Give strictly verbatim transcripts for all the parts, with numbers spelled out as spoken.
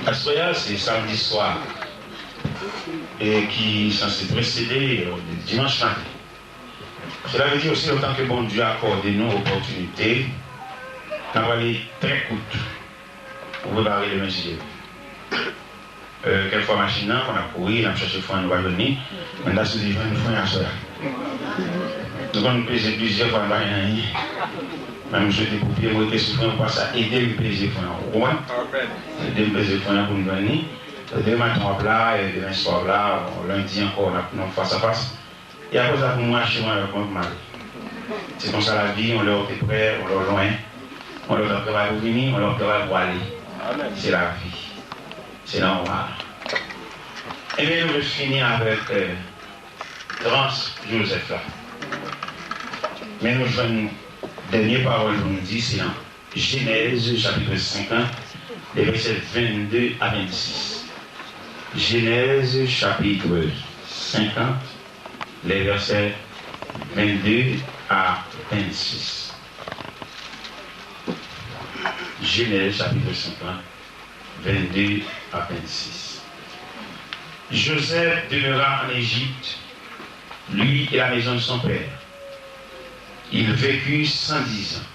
Aswè a, se samdi swa, e ki sanse presede, e, dimanch maten. Sela vle di osi lontan ke Bondye akòde nou opòtinite, n ap ale trè kout pou prepare demen, si Dye vle. E, kèk fwa machin nan, fò n ap kouri, n ap chèche fren, nou pa jwenn li. Men n ta sipoze jwenn fren aswè a. Nou konn peze plizyè fwa, nou pa jwenn anyen. Men m swete pou pye m rete sou fren an, pou sa ede m peze fren an. Ou konprann? Ede m peze fren an pou m jwenn li. Demen maten w ap la, e demen swa w ap la, bon, lendi ankò, n ap nan fas a fas. E apre sa, pou m mache, mwen avèk mwen, pou m ale. Se konsa lavi, yon lè w te prè, yon lè w lwen, yon lè w t ap travay pou vini, yon lè w ap travay pou ale. Se lavi. Se nòmal. Ebyen, nou vle fini avèk, e, trans Jozèf la. Men nou jwenn dènye pawòl pou nou di, se nan Jenèz, chapit senk an, lè vèsè vennde a vennsis. Jenèz, chapit senk an, lè vèsè vennde a vennsis. Jenèz, chapit senk an, vennde a vennsis. Joseph demeura en Égypte, lui et la maison de son père. Il vécut cent dix ans.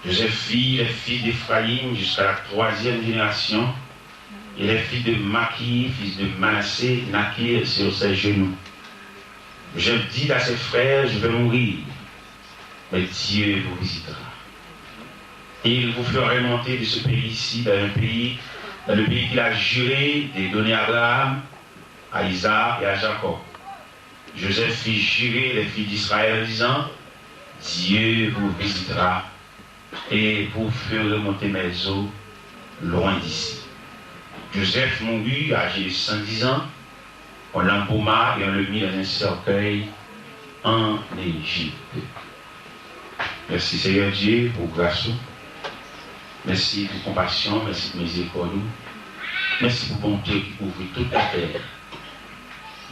Joseph fit les fils d'Éphraïm jusqu'à la troisième génération, et les fils de Makir, fils de Manassé, naquirent sur ses genoux. Joseph dit à ses frères, je vais mourir, mais Dieu vous visitera. Et il vous fera remonter de ce pays-ci dans un pays, dans le pays qu'il a juré de donner à Abraham, à Isaac et à Jacob. Joseph fit jurer les fils d'Israël en disant, Dieu vous visitera et vous ferez monter mes os loin d'ici. Joseph mourut âgé de cent dix ans. On l'embauma et on le mit dans un cercueil en Égypte. Mèsi, Seyè Dye, pou gras ou. Mèsi pou konpasyon, mèsi pou mizerikòd ou. Mèsi pou bonte w ki kouvri tout latè.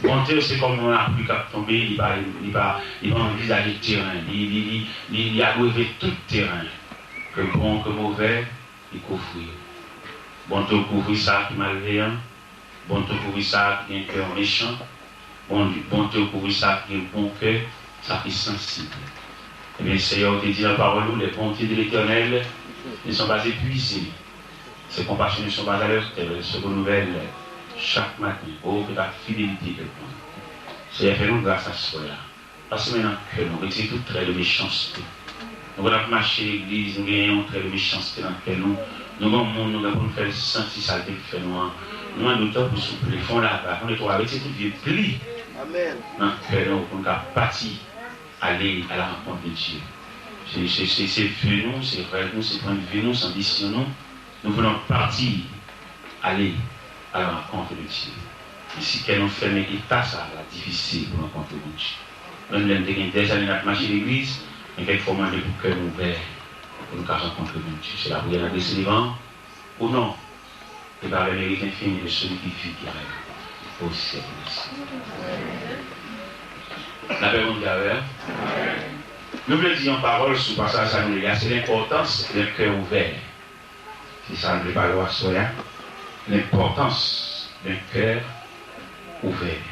Bonte w se kòm yon lapli k ap tonbe, li pa, li pa, li pa anvizaje teren, li, li, li, li, li abreve tout teren. Ke bon, ke movè, li kouvri yo. Bonte w kouvri sa ki malveyan, bonte w kouvri sa ki gen kè mechan, bon, bonte w kouvri sa ki gen bon kè, sa ki sansib. Ebyen, Seyè, ou te di nan pawòl ou, les bontés de l'Éternel ne sont pas épuisées. Ses compassions ne sont pas à leur terme, elles se renouvellent chaque matin. Oh, que ta fidélité est grande. Seyè, fè nou gras aswè a. Pase men nan kè nou, retire tout trè de mechanste. Nou konn ap mache legliz, nou genyen yon trè de mechanste nan kè nou. Nou gen yon moun, nou gen pou nou fè l santi sa l te fè nou an. Nou mande w tanpri, souple, fè yon lavaj, fè yon netwayaj, retire tout vye pli nan kè nou pou nou ka pati, aller à la rencontre de Dieu. Se, se, se, se ve nou, se rèv nou, se pwennvi nou, se anbisyon nou. Nous voulons partir, aller à la rencontre de Dieu. Men si kè nou fèmen eta sa a, l ap difisil pou rankontre Bondye. Menm lè n te gen dèzane n ap mache legliz, men kèk fwa w mande pou kè nou ouvè, pou nou ka rankontre Bondye. Se lapriyè n adrese devan ou, non, et par le mérite infini de celui qui vit, qui règne au siècle des siècles. Lapè Bondye avè w. Nou vle di yon pawòl sou pasaj sa nou li a, se lenpòtans de kè ouvè. Se sa n vle pale w aswè a, lenpòtans d'un cœur ouvert.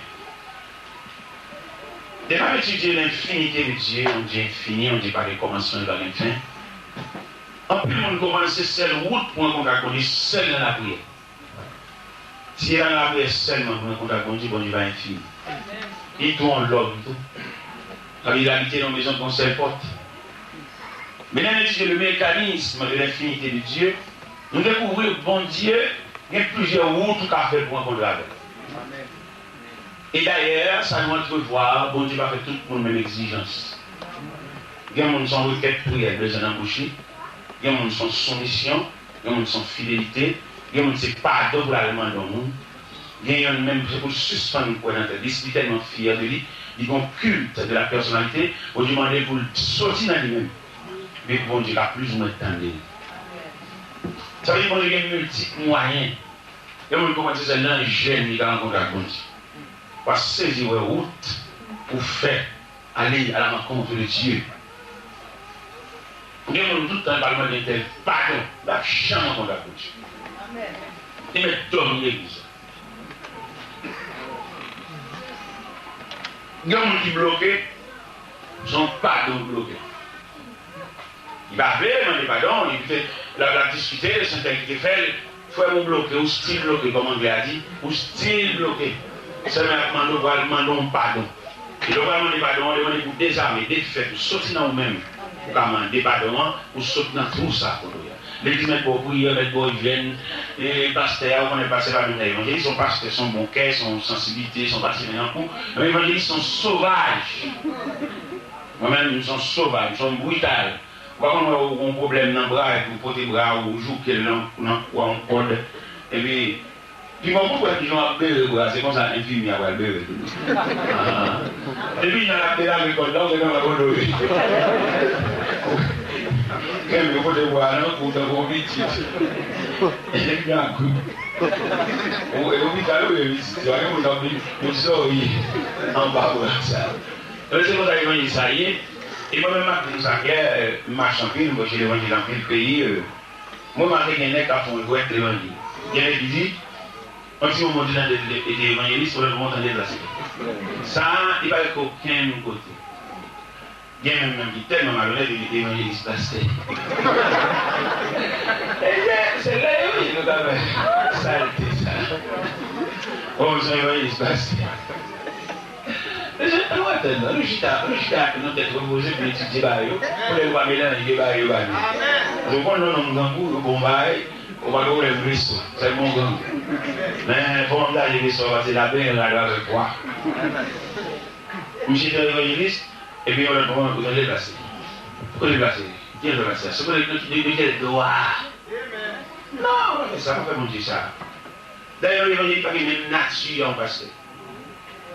Lè n ap etidye lenfinite de Dye, yon Dye enfini, yon Dye pa gen kòmansman, li pa gen fen. Anpil moun konprann se sèl wout pou rankontre ak Bondye, sèl nan lapriyè. Si se nan lapriyè sèlman pou rankontre ak Bondye, Bondye pa enfini. Li tou yon lòm tou. Sa vle di l abite nan yon mezon ki gen yon sèl pòt. Men lè n etidye le mécanisme de l'infinité de Dieu, nou dekouvri Bondye gen plizyè wout ou ka fè pou rankontre avè l. E dayè, sa nou antrevwa, Bondye pa fè tout moun menm egzijans. Gen moun se yon rekèt priyè l bezwen nan bouch li, gen moun se yon soumisyon, gen moun se yon fidelite, gen moun se padon pou l al mande yon moun, gen yonn menm se pou l sispann kwè nan tèt li, li tèlman fyè de li, li gen yon culte de la personnalité, Bondye mande l pou l soti nan li menm, men Bondye ka plizoumwen tande l. Sa vle di Bondye gen miltip mwayen. Gen moun konprann se sèl nan jèn li ka rankontre ak Bondye. W ap sezi wè wout ou fè aller à la rencontre de Dieu. Gen moun tout tan l pral mande entèl padon, l ap janm rankontre ak Bondye. Li mèt dòmi legliz la. Gen moun ki bloke, se yon padon ki bloke. Li pa vle mande padon, li te, l ap, l ap diskite, se entèl ki te fè l. Frè m, ou bloke, ou still bloke, kòm anglè a di, ou still bloke. Sèlman y ap mande w, pral mande w yon padon. E lè w pral mande padon an, li mande pou dezame, defèt ou, soti nan ou menm. Ou ka mande padon an, pou soti nan twou sa kote w ye a. Legliz mèt ba w priyè, mèt ba w ijyèn, e pastè a, ou konnen pastè pa menm jan evanjelis, se yon pastè, se yon bon kè, se yon sansiblite, se yon pase men nan kou. Men evanjelis se yon sovaj. Mwen menm, m se yon sovaj, m se yon brital. Ou pa konn wè ou gen yon pwoblèm nan bra, epi ou pote bra a, ou jouke l nan, nan kou a yon kòd, epi, pi bon, pou wè kijan w ap bere bra, se konsa enfimyè a pral bere tou. Ah. Epi, jan l ap delage kòd la, ou gentan wè kòd ou ye. Kenbe, ou pote bra a nan kou, tankou yon pitit. Epi, a kou. Ou, e lopital ou ye, wi, si pa gen moun k ap vin, vin sòri anba bra sa. Donk, se konsa evanjelis sa ye. E mwen menm, m ap di nou sa klè, euh, m mache anpil, m preche levanjil anpil peyi, euh, mwen remake gen nèg k ap fè yon jwèt levanjil. Gen nèg ki di, yon ti moman w te tande l te evanjelis, yon lòt moman w tande l pastè. Sa a, li pa ret okenn kote. Gen menm nonm ki tèlman malonèt, li di evanjelis pastè. E se, se lè yo ye nou ka fè salte sa. Oh, m se yon evanjelis pastè. Mesye, ann wè tèt nou. Nou chita, nou chita ak nou tèt repoze pou etidye bagay yo. Pou lè nou pa melanje bagay yo ba nou. Yo konn non nonm grangou, yo bon bagay, ou pa gen pwoblèm resto. Sèl bon grangou. Men, fò m ta ale resto a pase la ben rad avèk pwa. Misye te evanjelis, epi yon lòt moman, ou tande l pase. Kote l pase? Ki lè l pase? Se kote, de, de, de kèl dwa? Non, pa fè sa, pa fè Bondye sa. Dayè, yon evanjelis pa gen menm nati a yon pastè.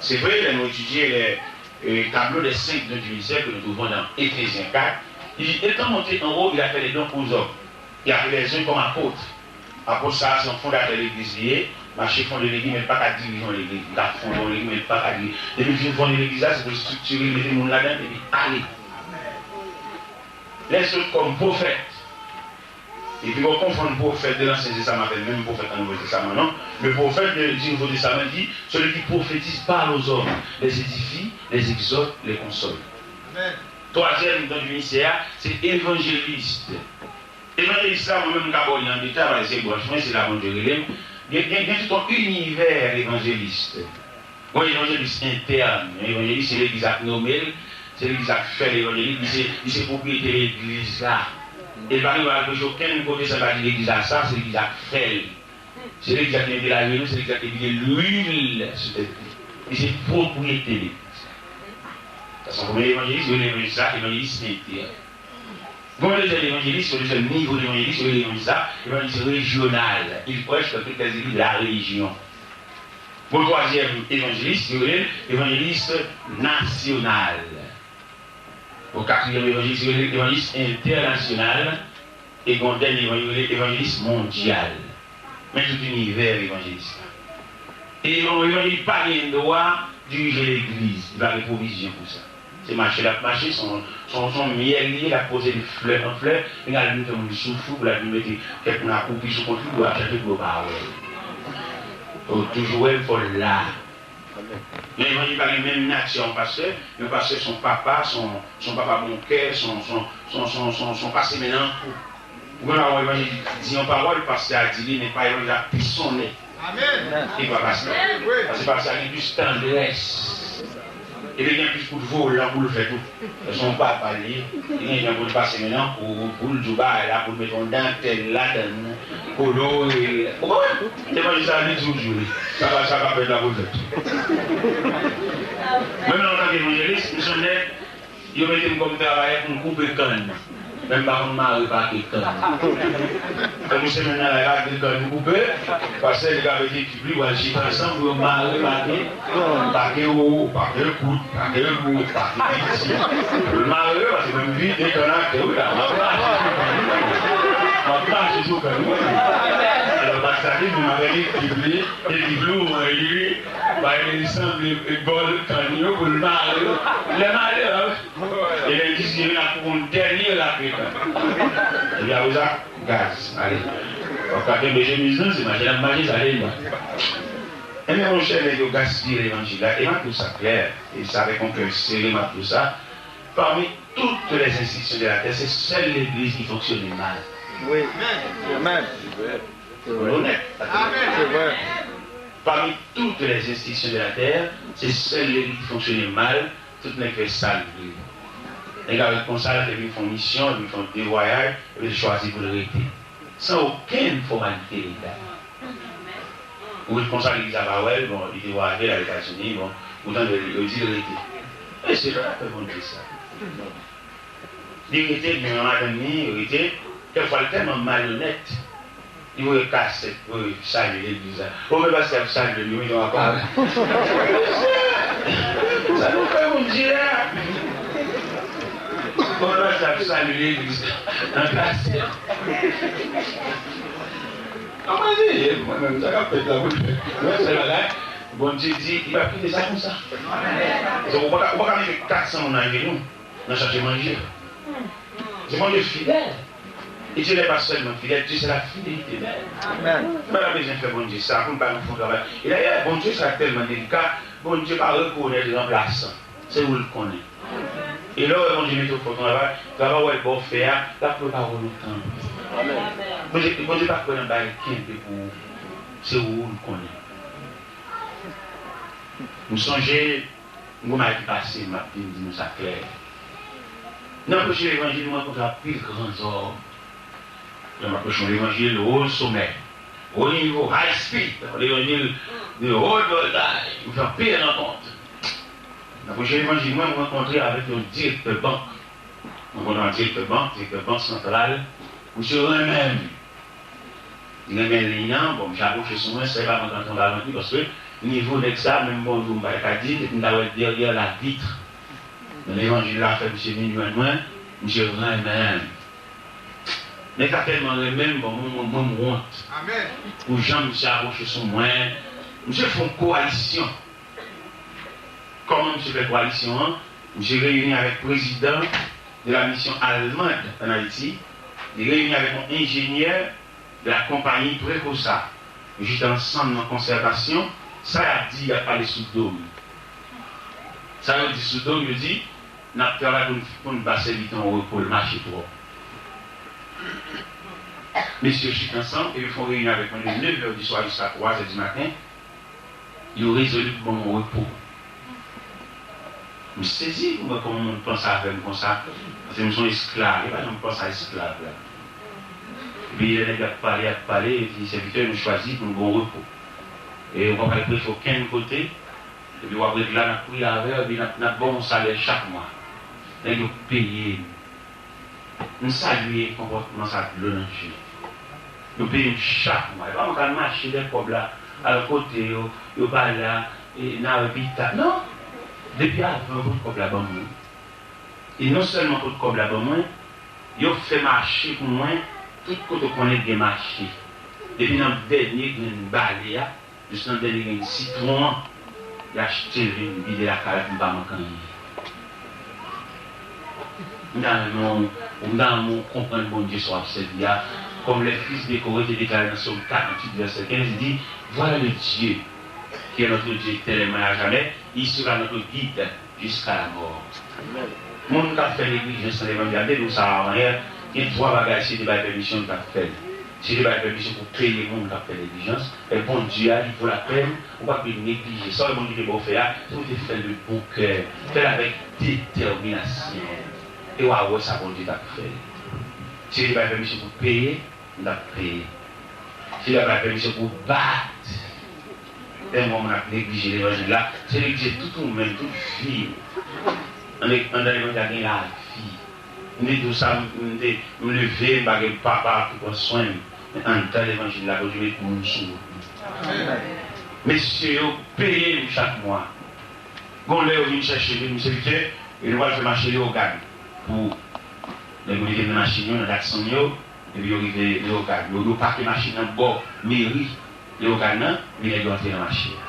Se vre, lè nou etidye les, euh, tableaux des cinq dons du ministère que nous trouvons dans Éphésiens quatre, il dit, étant monté en haut, il a fait des dons aux hommes. Il a fait les uns comme apôtres. Apot sa a, se yon fondatè legliz li ye, mache fonde legliz, men l pa ka dirije yon legliz. Li ka fonde yon legliz, men l pa ka dirije. Depi l fin fonde legliz la, se pou l estriktire l, mete moun ladan l, epi ale. Les autres comme prophètes. Epi, ou konfonn pwofèt de l'Ancien Testament avèk menm pwofèt nan Nouvo Testaman, non. Le prophète de, du Nouveau Testament dit, celui qui prophétise parle aux hommes, les édifie, les exhorte, les console. Amen. Twazyèm don di ministè a, se evanjelis. Evanjelis la, mwen menm, m ka ba w li an detay, paske se branch mwen, se la Bondye rele m. Gen, gen, gen tout yon inivè evanjelis. Bon, evanjelis entèn, yon evanjelis, se legliz la k nome l, se legliz la k fè l evanjelis, li se, li se pwopriyete legliz la. E l pa gen dwa al preche okenn kote san l pa di legliz la sa, se legliz la k fè l. Se legliz la ki mete lajenn, se legliz la ki vide lwil sou tèt li. Li se pwopriyete legliz la. Sa se yon premye evanjelis, yo rele evanjelis la, evanjelis entèn. Gon dezyèm evanjelis, yon dezyèm nivo evanjelis, yo rele evanjelis sa, evanjelis rejyonal. Il prêche dans toutes les églises de la région. Gon twazyèm evanjelis, yo rele evanjelis nasyonal. Gon katriyèm evanjelis, yo rele evanjelis entènasyonal. E gon dènye evanjelis, yo rele evanjelis mondyal. Men tout inivè evanjelis la. E yon evanjelis pa gen dwa dirije legliz, li pa gen pwovizyon pou sa. Se mache l ap mache, se yon, se yon, se yon myèl li ye, l ap poze l flè an flè, li al vin fè moun soufri, pou l al vin mete kèk moun akwoupi sou kont li, pou l ap chante pou yo pa wè l. Yo toujou wè l, fò l la. Yon evanjelis pa gen menm nati a yon pastè, yon pastè se yon papa, se yon, se yon papa bon kè, se yon, se yon, se yon, se yon, se yon, se yon pase men nan kou. Ou konn yon evanjelis di yon pawòl, pastè a di li, men pa evanjelis la pisonnen. Amèn. Li pa pastè. Wi. Paske pastè a gen plis tandrès. Epi gen plis kout volan pou l fè tou. Se yon papa li ye. Li gen jan pou l pase men nan kou, pou l di w bagay la, pou l mete yon dantèl ladan l, kolore l. Ou konprann? Evanjelis la li di w di w li. Sa pa, sa pa fèt la pou l fèt. Mwen menm antanke evanjelis, m se yon nèg Yo mete m kòm travayè pou m koupe kann. Men m pa konn mare pake kann. Tankou semèn nan la, e pake kann m koupe, pastè li ka mete ekip li, pral chita ansanm pou yo mare pake, pake wo, pake kout, pake lou, pake piti. Pou l mare yo, paske mwen m vide kann atè wi la, m ap mache sou kann wi. M ap mache sou kann wi. Alò, Sa li menm avèk ekip li, ekip li, ou wè li, bay li sanble gòl kann yo pou l mare yo. Lè mare yo, e lè di si vin ap pou yon dènye raketan. Epi apre sa, gaz, ale. W ap ka kenbe chemiz lan, se mache l ap mache, sa li menm. Ebyen, monchè, nèg yo gaspiye levanjil la, e m ap di w sa klè, e sa avèk yon kè sere m ap di w sa, parmi toutes les institutions de la terre, se sèl legliz ki fonksyone mal. Wi. Amen. Pou l onèt. Amen. Se vre. Parmi toutes les institutions de la terre, se sèl legliz ki fonksyone mal, tout nèg fè sa l vle. Nèg avèk konsa, l te vin fè yon misyon, l vin fè yon devwayaj, epi l chwazi pou l rete. San okenn fòmalite legal. Ou ret konsa, legliz la pa wè l, bon, li te vwayaje, l al Etazini, bon, ou tande yo di l rete. E se lè l ap fè Bondye sa. Li rete, li menm ak madanm li, yo rete. Kèk fwa, l tèlman malonèt, li voye kasèt pou yo salye legliz la. Bon, men pastè ap salye, li mete yon aparèy. Sa nou fè Bondye a? Bon, men pastè ap salye legliz la nan kasèt. Kòman li ye, mwen menm, sa k ap fèt la pou l fè? Mwen, sèl bagay, Bondye di, li p ap kite sa konsa. Donk, ou pa ka, ou pa ka mete kat san moun ajenou nan chache manje. Se Bondye fidèl. Et Dieu n'est pas seulement fidèle, Dieu c'est la fidélité même. Amen. Nou pa ta bezwen fè Bondye sa pou l ba nou fon travay. E dayè, Bondye sa tèlman delika, Bondye pa rekonèt ranplasan. Se ou l konnen. E lè w wè Bondye mete w fò travay, travay w wè l ba w fè a, l ap prepare w lontan. Amen. Bondye, Bondye pa kwè nan bagay kenbe pou ou. Se ou l konnen. M sonje, yon bagay ki pase, m ap vin di nou sa klè. Nan preche levanjil, m rankontre anpil gran zòm. Lè m ap preche yon levanjil, o somè, o nivo, high speed, levanjil de haute voltage, m fè anpil rankont. Nan preche levanjil, mwen, m rankontre avèk yon direktè bank. Mwen konn yon direktè bank, direktè bank santral, misye renmen m. Li renmen liy lan, bon, misye apwoche sou mwen, sèlman mwen t antre anba vant li, paske nivo nèg sa, menm bonjou m pa t ka di l, epi m ta wè l dèyè lavit. Men levanjil la fè misye vin jwenn mwen, misye renmen m. Nèg sa tèlman renmen m, bon, mwen, mwen, mwen, m wont pou jan misye apwoche sou mwen. Misye fè yon kowalisyon. Kòman misye fè kowalisyon an? Misye reyini avèk prezidan de la mission allemande en Haïti, li reyini avèk yon enjenyè de la konpayi Precosa. Yo chita ansanm nan konsètasyon, sa y ap di, y ap pale sou do m. Sa yo di sou do m, yo di, n ap travay pou n, pou n ba sèvitè yon repo, l mache twòp. Mesye yo chita ansanm, epi yo fè yon reyinyon avèk mwen de nevè di swa jiska twazè di maten. Yo rezoli pou ban m yon repo. M sezi pou m wè kòman moun panse avè m konsa, paske m se yon esklav, yo pa janm panse a esklav la. Epi lè nèg yo ap pale, ap pale, yo di, sèvitè, nou chwazi pou n ba w repo. E ou pa pral preche okenn kote, epi w ap ret la, n ap priye avè w, epi n ap, n ap ba w yon salè chak mwa. Nèg yo peye m. M salye konpòtman sa, dlo nan je. Yo peye m chak mwa. E pa mwen k al mache dèyè kòb la, al kote yo, yo pa la, e n a wè pita. Non! Depi avan, yo pot kòb la ban mwen. E non sèlman pot kòb la ban mwen, yo fè mache pou mwen, tout kote w konnen gen mache. Depi nan dènye grenn bale a, jis nan dènye grenn sitwon an, li achte l vin vide lakay la pou m pa manke anyen. M ta renmen w, m ta renmen w konprann Bondye sa w ap sèvi a. Comme les fils de Coré te deklare nan Sòm karanntuit, vèsè kenz, li di, Voilà le Dieu qui est notre Dieu éternellement et à jamais, il sera notre guide jusqu'à la mort. Moun k ap fè neglijans nan levanjil la, m te di w sa avan yè, gen twa bagay si Dye bay pèmisyon, nou t ap fè l. Si Dye bay pèmisyon pou peye moun k ap fè neglijans, men Bondye a, li vo lapèn, ou pa dwe neglije. Sa w wè Bondye te ba w fè a, se pou w te fè l de bon kè. Fè l avèk detèminasyon. E w a wè sa Bondye t ap fè. Si Dye bay pèmisyon pou peye, m t ap peye. Si la bay pèmisyon pou bat, lè yon moun ap neglije levanjil la, se neglije tout ou menm, tout vi w. Ann-, anndan levanjil la gen lavi. M te di w sa, m, m te, m leve, m pa gen papa pou pran swen m. Men anndan levanjil la, Bondye met moun sou wout mwen. Mesye yo peye m chak mwa. Gon lè yo vin chèche m, yo di m, sèvitè, e nou pral fè mache Leyogàn pou nèg yo mete nan machin yo, nan Datsun yo. Epi yo rive Leyogàn. Yo, yo pake machin nan bò meri Leyogàn nan, epi nèg yo antre nan mache a.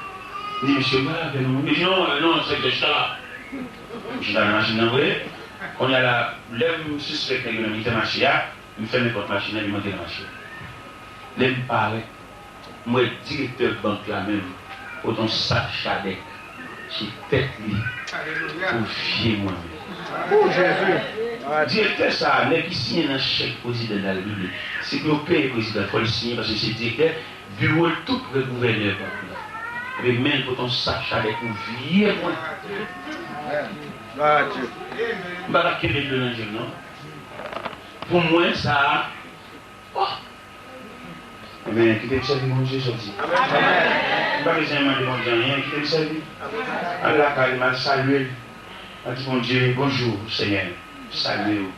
M di, "Mesye, ou pral avè nou?" Yo di, "Non, non, sèvitè, chita la." M chita nan machin nan vre. Kounye a la, lè m sispèk nèg yo nan mitan mache a, m fèmen pòt machin nan, epi m antre nan mache a. Lè m parèt, m wè direktè bank la menm pote yon sak chadèk sou tèt li pou vye mwen menm. Direktè sa a, nèg ki siyen nan chèk prezidan nan Repiblik, se pou yo peye prezidan, fò l siyen paske se direktè, biwo l tou pre gouvènè bank la. Epi men l pote yon sak chadèk pou vye mwen. M pa t ap kenbe dlo nan je m non. Pou mwen, sa a, oh! Ebyen, kite m sèvi Bondye, sòti. M pa bezwen mande Bondye anyen, kite m sèvi. Al lakay li, m al salye l. M al di, "Bondye, bonjou, Senyè." M salye w.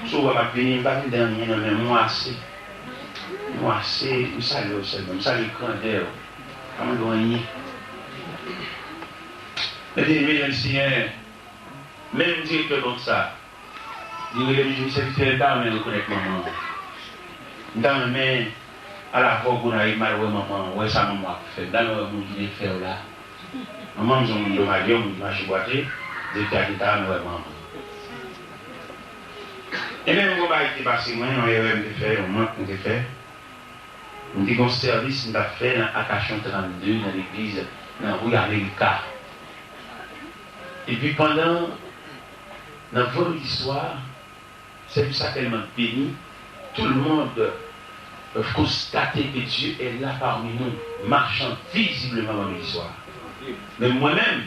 Si w wè m ap vini, m pa vin de anyen non, men m wase. M wase, m salye w sèlman. M salye grandè w. Pa mande w anyen. Men byeneme nan Senyè, menm direktè bank sa, li rele m, li di m, "Sèvitè, m ta renmen rekonèt manman w. M ta renmen al avè w Gonayiv, m al wè manman w, wè sa manman w ap fè. M ta renmen wè moun ki te fè w la." Manman m se yon moun domade, yon moun ki mache bwate, direktè a di, "M ta renmen wè manman w." Ebyen, m gon bagay ki te pase mwen, yon erè m te fè, yon mank m te fè. M te gon sèvis m t ap fè nan Akasyon trannde, nan legliz, nan ri Amerika. Epi pandan, nan vandredi swa, sèvis la tèlman beni, tout le monde, euh, konstate que Dieu est là parmi nous, marchant visiblement vandredi swa. Men mwen menm,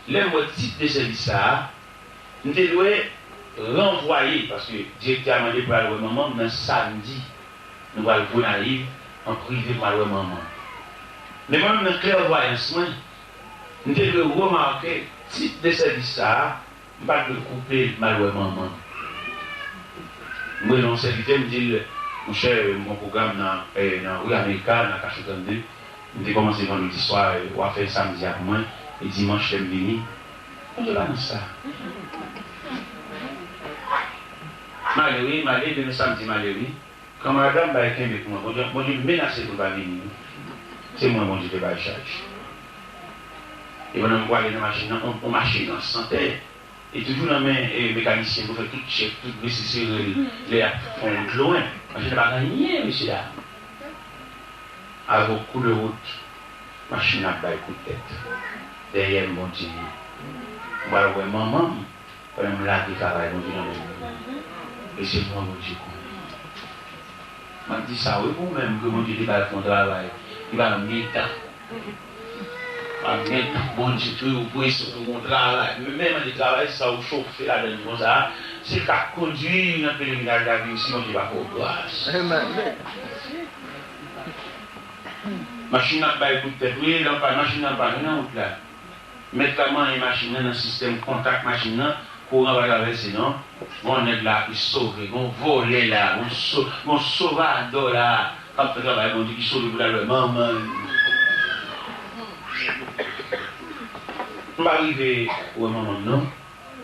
lè m wè tit de sèvis sa a, m te dwe ranvwaye, paske direktè a mande pou l al wè manman m nan samdi. Nou pral Gonayiv an prive pou m al wè manman m. Men mwen menm, nan klèvwayans mwen, m te dwe remake tit de sèvis sa a, m pa t dwe koupe l, m al wè manman m. M rele yon sèvitè, m di l, "Monchè, m gon pwogram nan, eh, nan ri Amerika, nan Akasyon trannde." M te kòmanse vandredi swa, eh, w a fè samdi a pou mwen, e dimanch lè m vini. Bondye pa nan sa. M ale wi, m ale, demen samdi m ale wi. Kanmarad la m bay kenbe pou mwen. Bondye, Bondye menase pou l pa vini wi. Se mwen Bondye te bay chaj. E pandan m prale nan machin nan, on, on machin nan santè. E toujou nan men, e, mekanisyen pou fè tout tchèk, tout vre se sere l lè y ap fè yon wout lwen. Machin nan pa gen anyen, mesye dam. Avèk koulè wout, machin nan ap bay kout tèt. Dèyè m, Bondye ye. M pral wè manman m pandan m lage travay Bondye nan men m. E se mwen Bondye konnen. M ap di sa wi pou ou menm ke Bondye te bay pou yon travay ki pa menm gen tan. Pa gen tan Bondye tou, ou prese pou yon travay. Men, men mande travay sa ou chofe ladan li konsa. Si l ka kondui nan pelerinaj lavi ou, si Bondye pa fè w gras. Amen. Machin nan ap bay kout tèt wi, lè w pa, machin nan pa nan wout la. Mèt la manyen machin nan nan sistèm kontak machin nan, kouran pa travèse non. Gon nèg la ki sove, gon vòlè la, gon so, gon sovadò la. K ap fè travay Bondye ki sove pou l al wè manman l. M pa rive wè manman m non.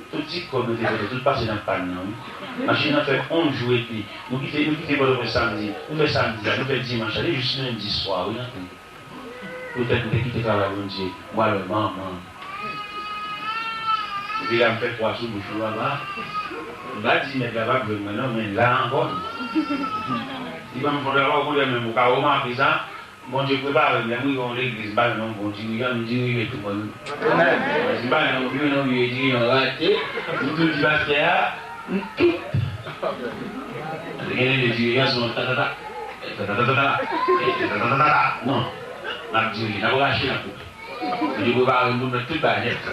Tout ti kòb nou te pote, tout pase nan pàn nan wi. Machin nan fè yon jou epi. Nou kite, nou kite Pòtoprens samdi. Nou fè samdi la, nou fè dimanch la, li jis lendi swa wi n antre. Poutèt m te kite travay Bondye, m pral wè manman m. Epi la m fè kwa sou bouch mwen papa. M pa di mèt la p ap jwenn mwen non, men la ankò. Li ban m fon travay, ou konnen menm ou ka remake sa. Bondye prepare m, lè m rive yon legliz, m pa jwenn yon bon dirijan, m dirije tou mwen menm. Si m pa jwenn yon, jwenn yon vye dirijan rate, m tou di pastè a, m tout. Gen de dirijan se yon tatata, tatata, tatata, tatata, non, n ap dirije, n ap rache, n ap koupe. Bondye prepare m pou m mèt tout bagay nèt.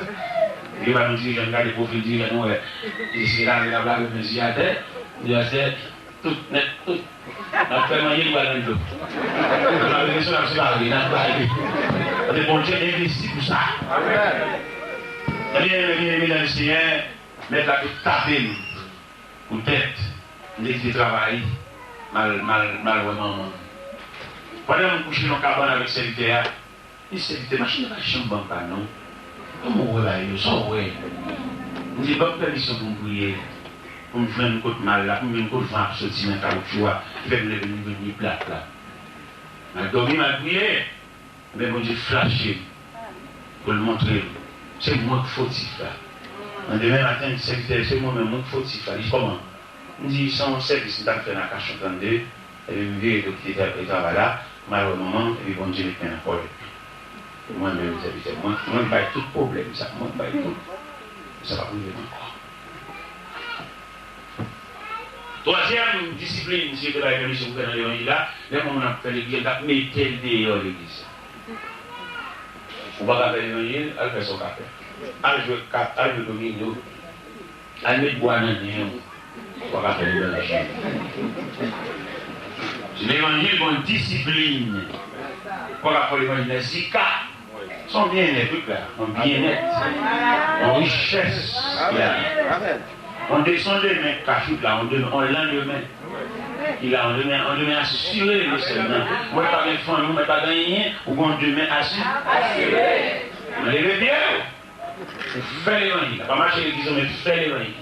Bondye ba nou dirijan, n gade pwofil dirijan nou wè, li se lave l ap lave men sou atè, li pastè, tout nèt, tout. N ap fè manje, nou pral nan dlo. N ap fè kesyon, n ap separe, n ap pale. Paske Bondye envesti pou sa. Ebyen, ebyen, ebyen, nan Senyè, mèt la te tape m. Poutèt m te kite travay, m al, m al, m al wè manman m. Pandan m kouche nan kabann avèk sèvitè a, li di, "Sèvitè, machin nan pa janm ban m pa non. Kòman w wè bagay yo? Sa w wè?" M di, "Ban m pèmisyon pou m priye." pou m jwenn kot m al la, pou m jwenn kot van ap soti nan kawoutchou a, ki fè m leve m jwenn li plat la. M al dòmi, m al priye, men Bondye flache m pou l montre m se mwen k fotif la. Nan demen maten, m di, sèvitè, se mwen menm, mwen k fotif la. Li di, kòman? M di, se yon sèvis m t al fè nan Kachon trannde, epi m vire do kite tra- travay la, m al wè manman m, epi Bondye met men nan kòlèt li. Mwen menm, sèvitè, mwen, mwen k bay tout pwoblèm sa, mwen k bay tout. Sa p ap rive m ankò. Twazyèm disiplin, si yo te bay pèmisyon pou fè nan levanjil la, lè yon moun ap fè legliz, yo t ap mete l deyò legliz la. Ou pa ka fè levanjil, al fè sa w ka fè. Al jwe kat, al jwe domino. Al met bwa nan nen w. Ou pa ka fè levanjil. Se levanjil, gon disiplin. Ou pa ka fè levanjil nan zika. Se yon byennèt, wi, la. Yon byennèt. Yon richès, la. Yon de-, se yon demen k ka choute la, yon demen, yon landemen. Ki la, yon demen, yon demen asire, mesye, non. Mwen pa gen fanmi, mwen pa gen anyen, ou gen yon demen asi-, asire. Leve pye w. Ou fè levanjil. Pa mache legliz, men fè levanjil.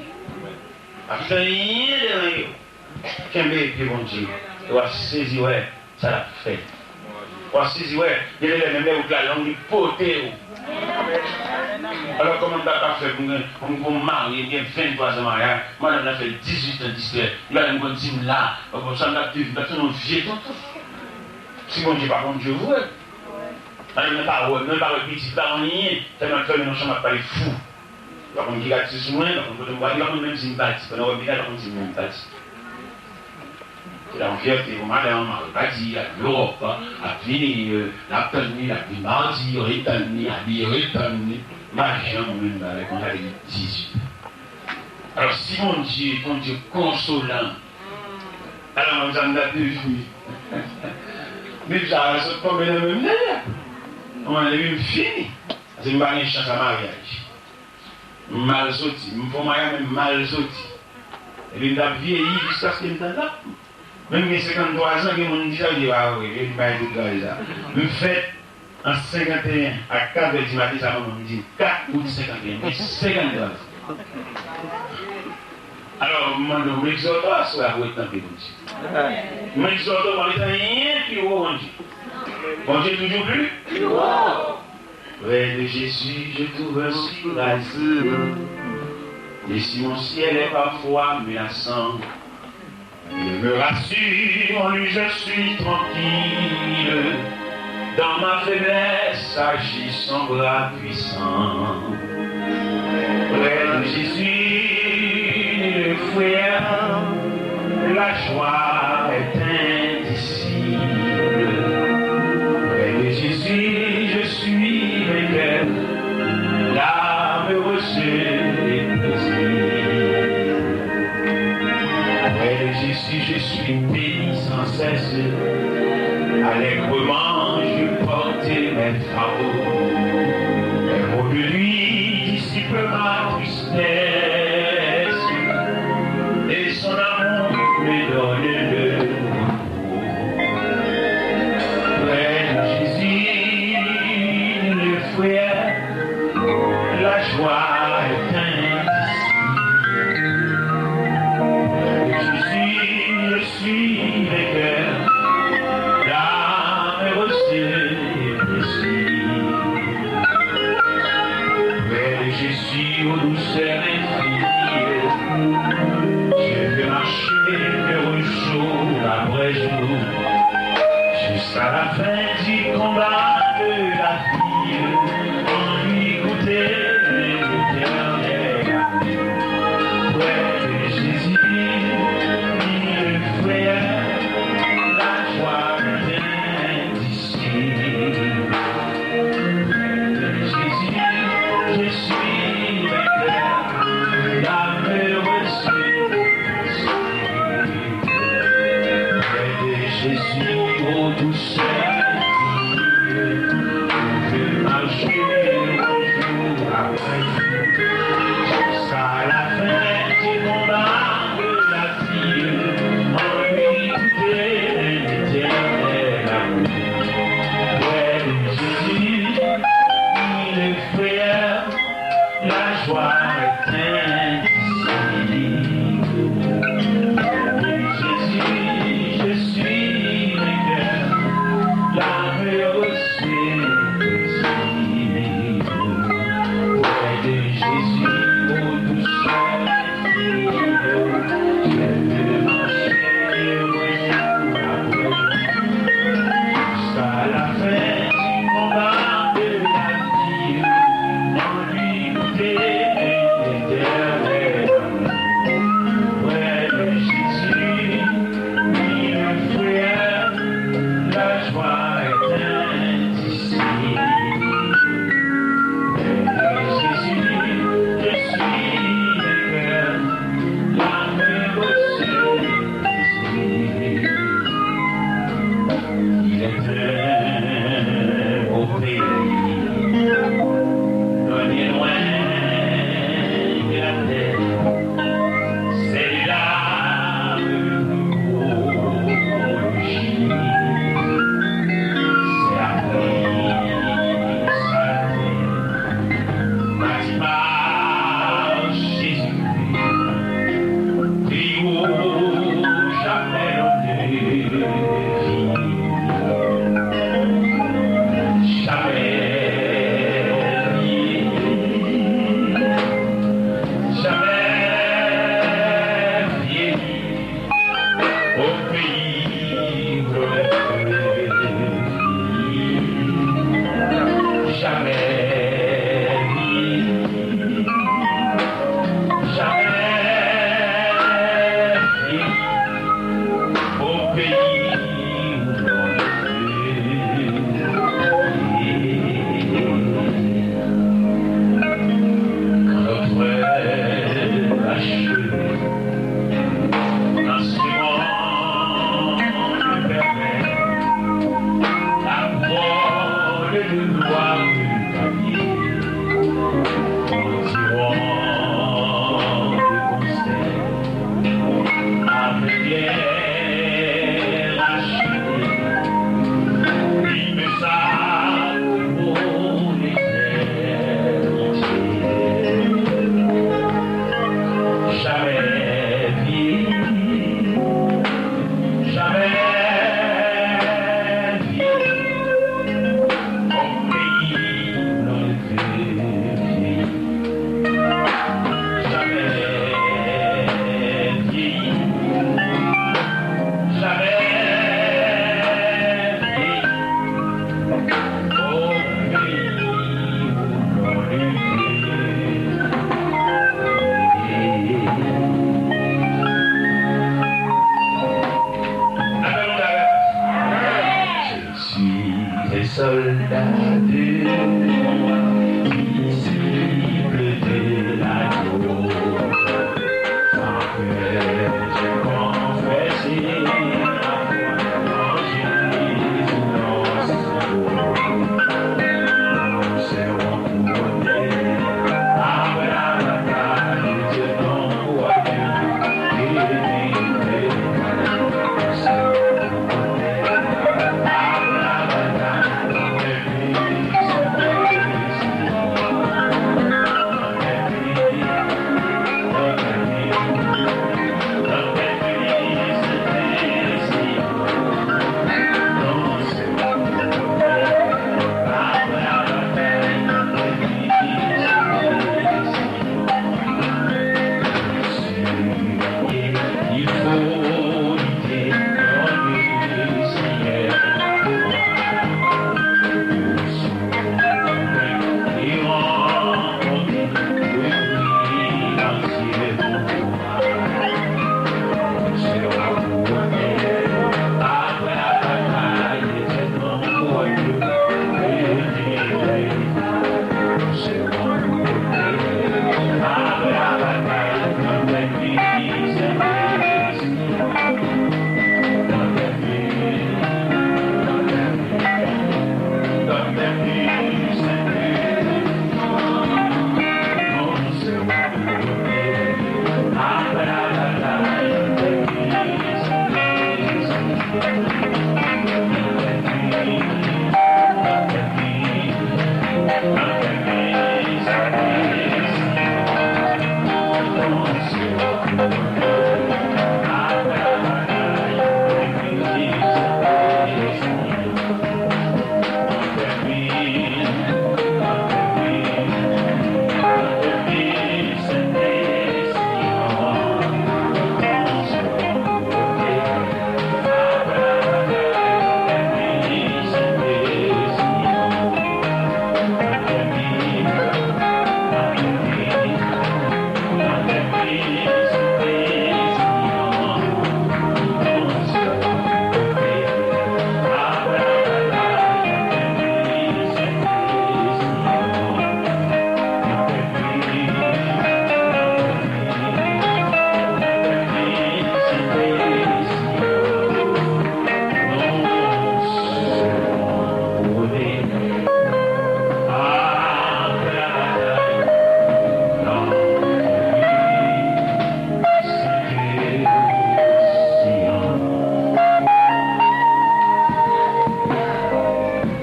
Pa kite anyen deranj ou. Kenbe pye Bondye. E w ap sezi wè sa l ap fè. W ap sezi wè, gen de lè menm lè wout la long, li pote w. Alò, kòman m ta ka fè pou mwen, pou m, pou m marye, m gen venntwa zan maryaj, madanm nan fè dizuit an distrè, li pa menm konn si m la, bon, sa m t ap viv, m t ap tounen yon vye tonton. Si Bondye pa Bondye vre, madanm nan pa wè m, non, li pa wè pitit, li pa wè anyen, tèlman l fèmen nan chanm ap pale fou. Li pa konn ki rad sou mwen, li pa konn kote m prale, li pa konn menm si m pati. Pandan w ap vin la, li pa konn si m menm pati. Se ta yon fyète pou madanm, mari pati, al Ewòp, ap vini, euh, l ap tann li, l ap vin madi, yo ret tann li, abiye yo ret tann li. M pa janm wè yon bagay konsa depi dizuit an. Alò, si Bondye, Bondye konsolan, alò, mwen, sa m t ap devni. Bib sa a sot tonbe nan men m nèt. Mwen, depi m fini. Paske m pa gen chans a maryaj. M mal soti. M fè maryaj, men m mal soti. Epi m t ap vyeyi jiskaske m t ap la. Menm gen senkanntwa zan, gen moun ki di sa, yo di, "Pa vre, yo di bay tout bagay sa." M fèt an senkanteyen, a kat è di maten, sa manman m di m, kat out senkanteyen, m gen senkanntwa zan. Alò, m mande w, m egzòte w aswè a pou w ret nan pye Bondye. M egzòte w, pa met anyen pi wo Bondye. Bondye toujou pli. Près de Jésus, je trouve un soulagement. Et si mon ciel est parfois menaçant, je me rassure en lui, je suis tranquille. Dans ma faiblesse agit son bras puissant. Près de Jésus, le frère, la joie est indicible. Près de Jésus, je suis vainqueur. L'âme heureuse et paisible. Près de Jésus, je suis béni sans cesse. Allègrement, je porte mes fardeaux. Un mot de lui dissipe ma tristesse. Et son amour me donne le repos. Près de Jésus, le frère, la joie est indicible. Près de Jésus, je suis vainqueur. L'âme heureuse et paisible. Près de Jésus, aux douceurs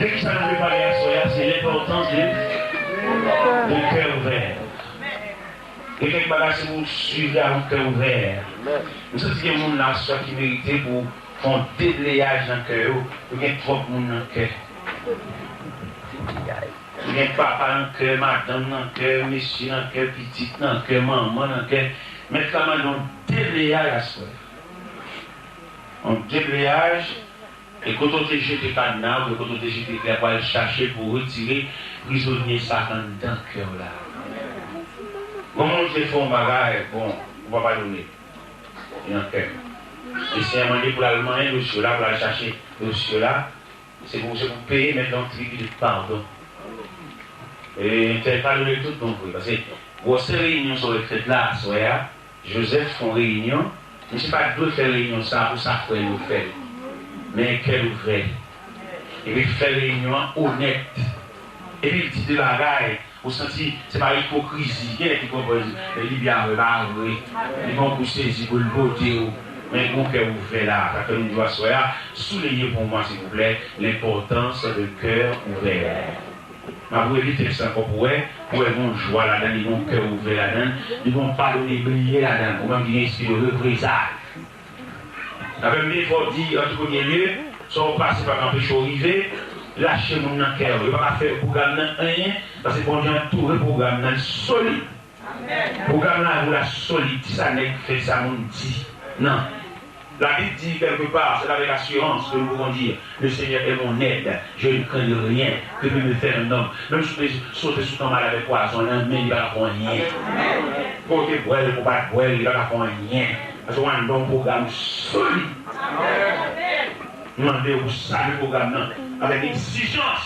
De kisa nou vle pale aswè a? Se lenpòtans de, de kè ouvè. Gen kèk bagay, si w swiv la, yon kè ouvè. M santi gen moun la aswè ki merite pou fè yon debleyaj nan kè yo. Yo gen twòp moun nan kè. Yo gen papa nan kè, madanm nan kè, mesye nan kè, pitit nan kè, manman nan kè. Mèt la mande yon debleyaj aswè. Yon debleyaj. E kote w te jete kadna, oubyen kote w te jete kle a, pou al chache, pou retire prizonye sa k anndan kè w la. Gon moun te fè yon bagay, bon, ou pa padone. Li nan kè m. E Senyè mande pou l al manyen dosye w la, pou l al chache dosye w la. Se pou, se pou peye, mèt la yon tribinal padon. E, te padone tout moun vre. Paske gwosè reyinyon sa w wè k fèt la, aswè a, Joseph fè yon reyinyon, misye pa t dwe fè reyinyon sa a pou sa frè l yo fè l. Men kè l ouvè. Epi fè reyinyon an onèt. Epi l di de bagay, ou santi se pa ipokrizi. Gen nèg ki konprann, men li byen vre, pa vre. Li gon kou sezi pou l pote w. Men gon kè ouvè la. Sa fè nou di w aswè a, souliye pou mwen, silvouplè, l'importance de cœur ouvert. M ap reli tèks la ankò pou wè, pou wè gon jwa ladan, li gon kè ouvè ladan, li gon padone bliye ladan, ou menm ki gen espri de reprezay. Avè m, men fò w di, an tou premye lye, sa w pase pa ka anpeche w rive, lache moun nan kè w. Yo pa ka fè pwogram nan anyen, paske Bondye antoure pwogram nan, li solid. Pwogram lavi w la solid, ti sa nèg fè, sa moun di. Non. Labib di kèlkepar, c'est avec assurance que nous pouvons dire, le Seigneur est mon aide, je ne craindrai rien, que peut me faire un homme? Menm si w te sote sou kanmad avèk pwazon nan men, li pa ka fè w anyen. Ke w te bwè l, ke w pa t bwè l, li pa ka fè w anyen. Paske w anndan yon pwogram solid. M mande w pou w salye pwogram nan avèk egzijans.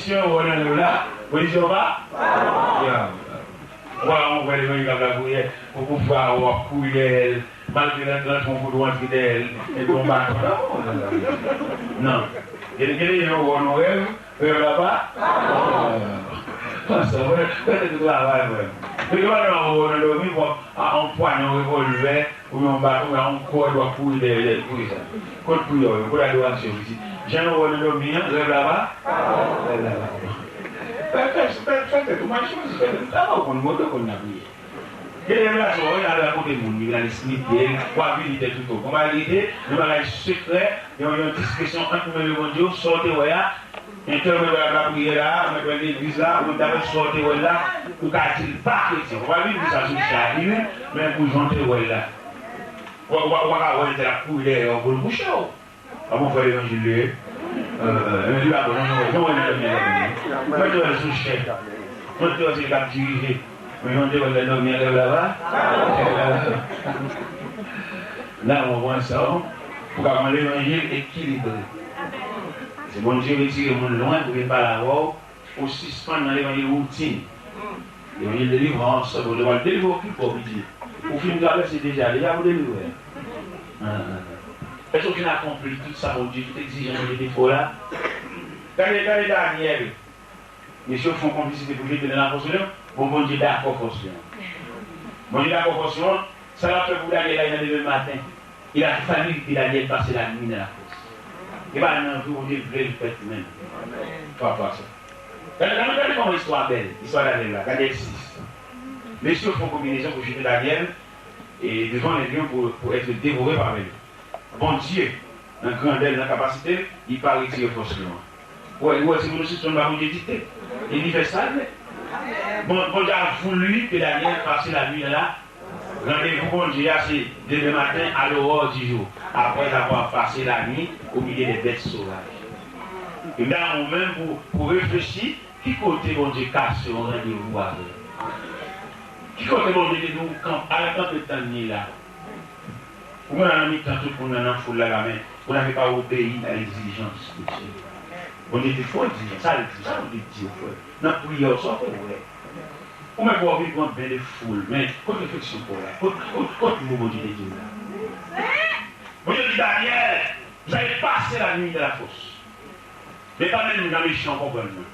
pwoteksyon yo nan nou la. Pwoteksyon pa? Ya. Vwala yon vrè levanjil k ap lapriyè. Pou, pou fwa w ap kouri dèyè l. Malgre l ant, l ant yon kout ou antre dèyè l. Epi yon baton. Non. Gen, gen de jan w wè w nan rèv. Rèv la pa? Pastè, mwen, mwen te travay, mwen. Men yo pa nan wè w nan dòmi, w ap, a, yon pwany, yon revòlvè, oubyen yon baton, oubyen yon kòd, w ap kouri dèyè, dèyè, kouri sa. Kot priyè w yo, kot adorasyon, pitit? Jan yo wè w nan dòmi an, rèv la pa? Rèv la pa. Fè, fè, fè, fè tèt ou mache, fè tèt ou travay, ou konn mande, ou konn lapriyè. Gen de revelasyon, w al rakonte moun, li vin al esplike l, w ap vini tèt ou tou. Konn bagay li te, yon bagay sekrè, yon, yon diskisyon ant ou menm e Bondye w, sa w te wè a, entèprèt w ap lapriyè la, mèt wè legliz la, ou menm dapre sa w te wè l la, ou ka di l pa kretyen. Ou pa vin di sa sou chay, wi, men pou jan w te wè l la. Ou pa, ou pa, ou pa ka wè entèl ap kouri dèyè w pou l kouche w. A bon, frè levanjil li ye? Levanjil la bon, non, non, non, non, non, non. Mwen te wè l sou chèf. Mwen te wè se li k ap dirije. Men jan w te wè l lè dòmi an, lèv la va. Nan, mwen pran sa, pou ka pran levanjil ekilibre. Se Bondye retire moun lwen pou vin pale avè w. Ou sispann nan levanjil woutin. Levanjil delivrans, bon, Bondye pral delivre w pi fò, piti. Ou fin travèse deja, deja pou delivre. Èske ou fin akonpli tout sa Bondye, tout egzijans Bondye te fè w la? Gade, gade Danyèl. Mesye fè yon konplisite pou jete l nan lafòs lyon. Bon, Bondye dakò fòs lyon. Bondye dakò fòs lyon. Sa l ap fè pou Danyèl la, nan demen maten. Il a fallu que Daniel passe la nuit dans la fosse. E pa nan jou Bondye vle l fèt menm. Pafwa sa. Gade, gade, gade kòman istwa bèl. Istwa Daniel la. Gade sis. Mesye fè yon konbinezon pou jete Daniel e devan lè lyon pou, pou être dévoré par les lions. Bondye, nan grandè l, nan kapasite l, li pa retire fòs lyon an. Ou wè, ou wè, se pou nou sispann ba Bondye dikte. E li fè sa l vle. Bon, Bondye a voulu que Daniel passe la nuit dans la Randevou Bondye a se demen maten, à l'aurore du jour, après avoir passé la nuit au milieu des bêtes sauvages. E m ta renmen ou menm pou, pou reflechi, ki kote Bondye kase yon randevou avè w? Ki kote Bondye te di w, kanp, al kanpe tann li la? Ou konn al nan mitan tout moun nan, nan foul la, la, men ou n'avez pas obéi à l'exigence de Dieu. Bondye te fò egzijan, sa l di, sa Bondye di w, frè. Nan priyè w, sa w fè, frè. Ou mèt wè w vin pran ben de foul, men kot refleksyon pa w la? Kot, kot, kot mo Bondye te di w la? Bondye di Daniel, vous allez passer la nuit dans la fosse. Men pa menm jan mechan w konprann nan,